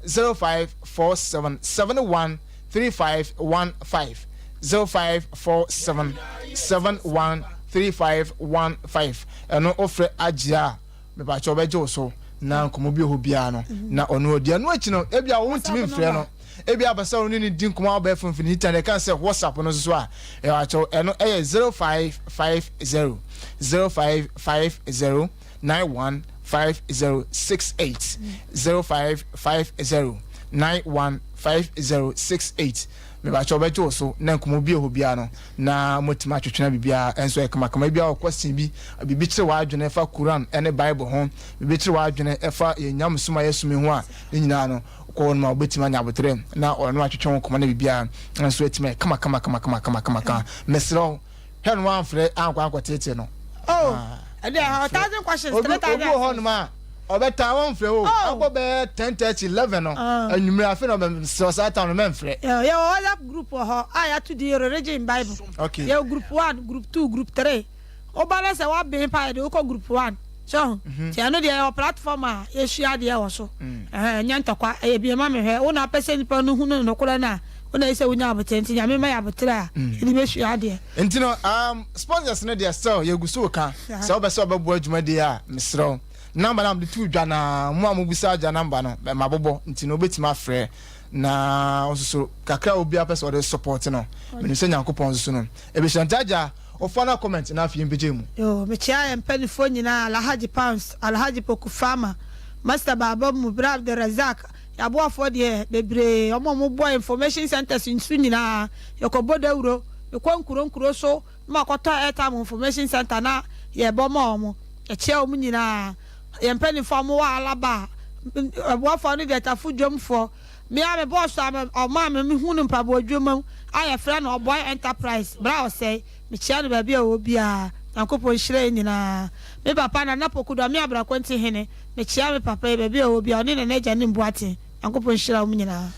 0547 71 3515 0547 71 3515 ɛno wofrɛ agya a Mepakyɛw ɔbɛgye wo so na nkɔmmɔ bi wɔ hɔ biara no na ɔno ɔdi. Ɛno akyi no, ebia wontumi mfrɛ no. Ebia apɛ sɛ wo ne no di nkɔmmɔ abɛɛfo mfinimfini nti ɛka sɛ WhatsApp no nso so a, mepakyɛw ɛno ɛyɛ 0550 0550 915068 0550 915068. Mepakyɛw ɔbɛgye wo so na nkɔmmɔ bi wɔ hɔ biara no na moatumi atwetwe na biribiara nso ayɛ kamakama. Ebia wɔ question bi, biribi kyere w'adwene ɛfa Quran ne Bible ho, biribi kyere w'adwene ɛfa yɛn nyamesom a yɛsom yi ho a, ne nyinaa no, wokɔ hɔ nom a wobɛtumi anya aboterɛ na ɔno atwetwe wo nkɔmmɔ na biribiara nso atumi ayɛ kamakamakamakamakamakamakama. Mesrɛ wo, Hwɛ no wamfrɛ ankɔ ankɔtete no. Oh, ɛdeɛ 1,000 questions, 3,000. Obi wɔ hɔnom a ɔbɛta wɔmfrɛ o. Oh. Abɔ bɛyɛ 10:30, 11 no Ah. anwummerɛ, afei na ɔbɛsrɛ saa time no mɛmfrɛ. Yɛwɔ WhatsApp group wɔ hɔ a yɛato din Religion Bible. Yɛwɔ group one, group two, group three. Woba na sɛ woaben paa, yɛde wokɔ group one so ho. Nti ɛno deɛ, yɛwɔ platform a yɛsua adeɛ wɔ so. Ɛhɛn, ɛnyɛ ntɔkwa, ɛyɛ bie ma mehwɛ wo na apɛ sɛ nipa no hunu no nokorɛ no a, wo na ɛsɛ sɛ wonya abotrɛ. Nti Nyame ma yɛ abotrɛ a yɛde bɛsua adeɛ. Nti no sponsors no deɛ, still yɛgu so ka sɛ wobɛ sɛ wobɛboa dwumadie a, mesrɛ wo, number no a mede too dwa na mo a mobisa agya number no mabobɔ. Nti no wobɛtumi afrɛ na wo nso so kakra a obiara pɛ sɛ ɔde support no, menim sɛ Nyankopɔn nso so no ɛbɛhyira. Nti agya, ɔfa no comment na afei yɛmpɛgya mu. Yo, mekyia yɛn mpanimfoɔ nyinaa, Alhaji Pounds, Alhaji Poku Farmer, Master Baaba mu, Bra Abdulrazak, yɛaboafoɔ deɛ bebree, ɔmo a ɔmo bɔ information centers nso nyinaa, yɛkɔbɔ dawuro, mekɔ nkuro nkuro so na makɔtɔ airtime information center na yɛbɔ ma ɔmo. Yɛkyia ɔmo nyinaa. Yɛn mpanimfoɔ a ɔmo wɔ Alaba, ɛboafoɔ no deɛ, Tafo dwomfoɔ, mmea me bɔɔso a ɔmo a me hu no mpaboa dwom mu a yɛfrɛ no Ɔbɔe Enterprise, Bra Ɔsɛe, mekyia no baabi a ɔwɔ biara. Nyankopɔn nhyira yɛn nyinaa. Me papa Nana Pokudo me Abrakonti hene, mekyia me papa yi baabi a ɔwɔ biara, ɔne Nana Agya ne Mboaten. Nyankopɔn nhyira wɔn nyinaa.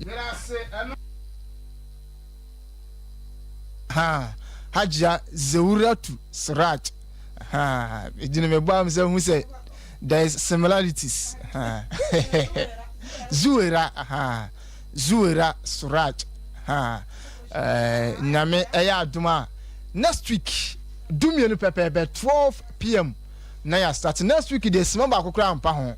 Yɛda ase. Ɛno ha Hajia Zewuratu Siraj ha gyina me bɔ am sɛ hu sɛ there is similarities ha. Zuwera ha, Zuwera Suraj ha. Nyame ɛyɛ adom a, next week 12 pɛpɛɛpɛ, 12 p.m. na yɛ start. Next week deɛ, sima baako koraa mpa ho.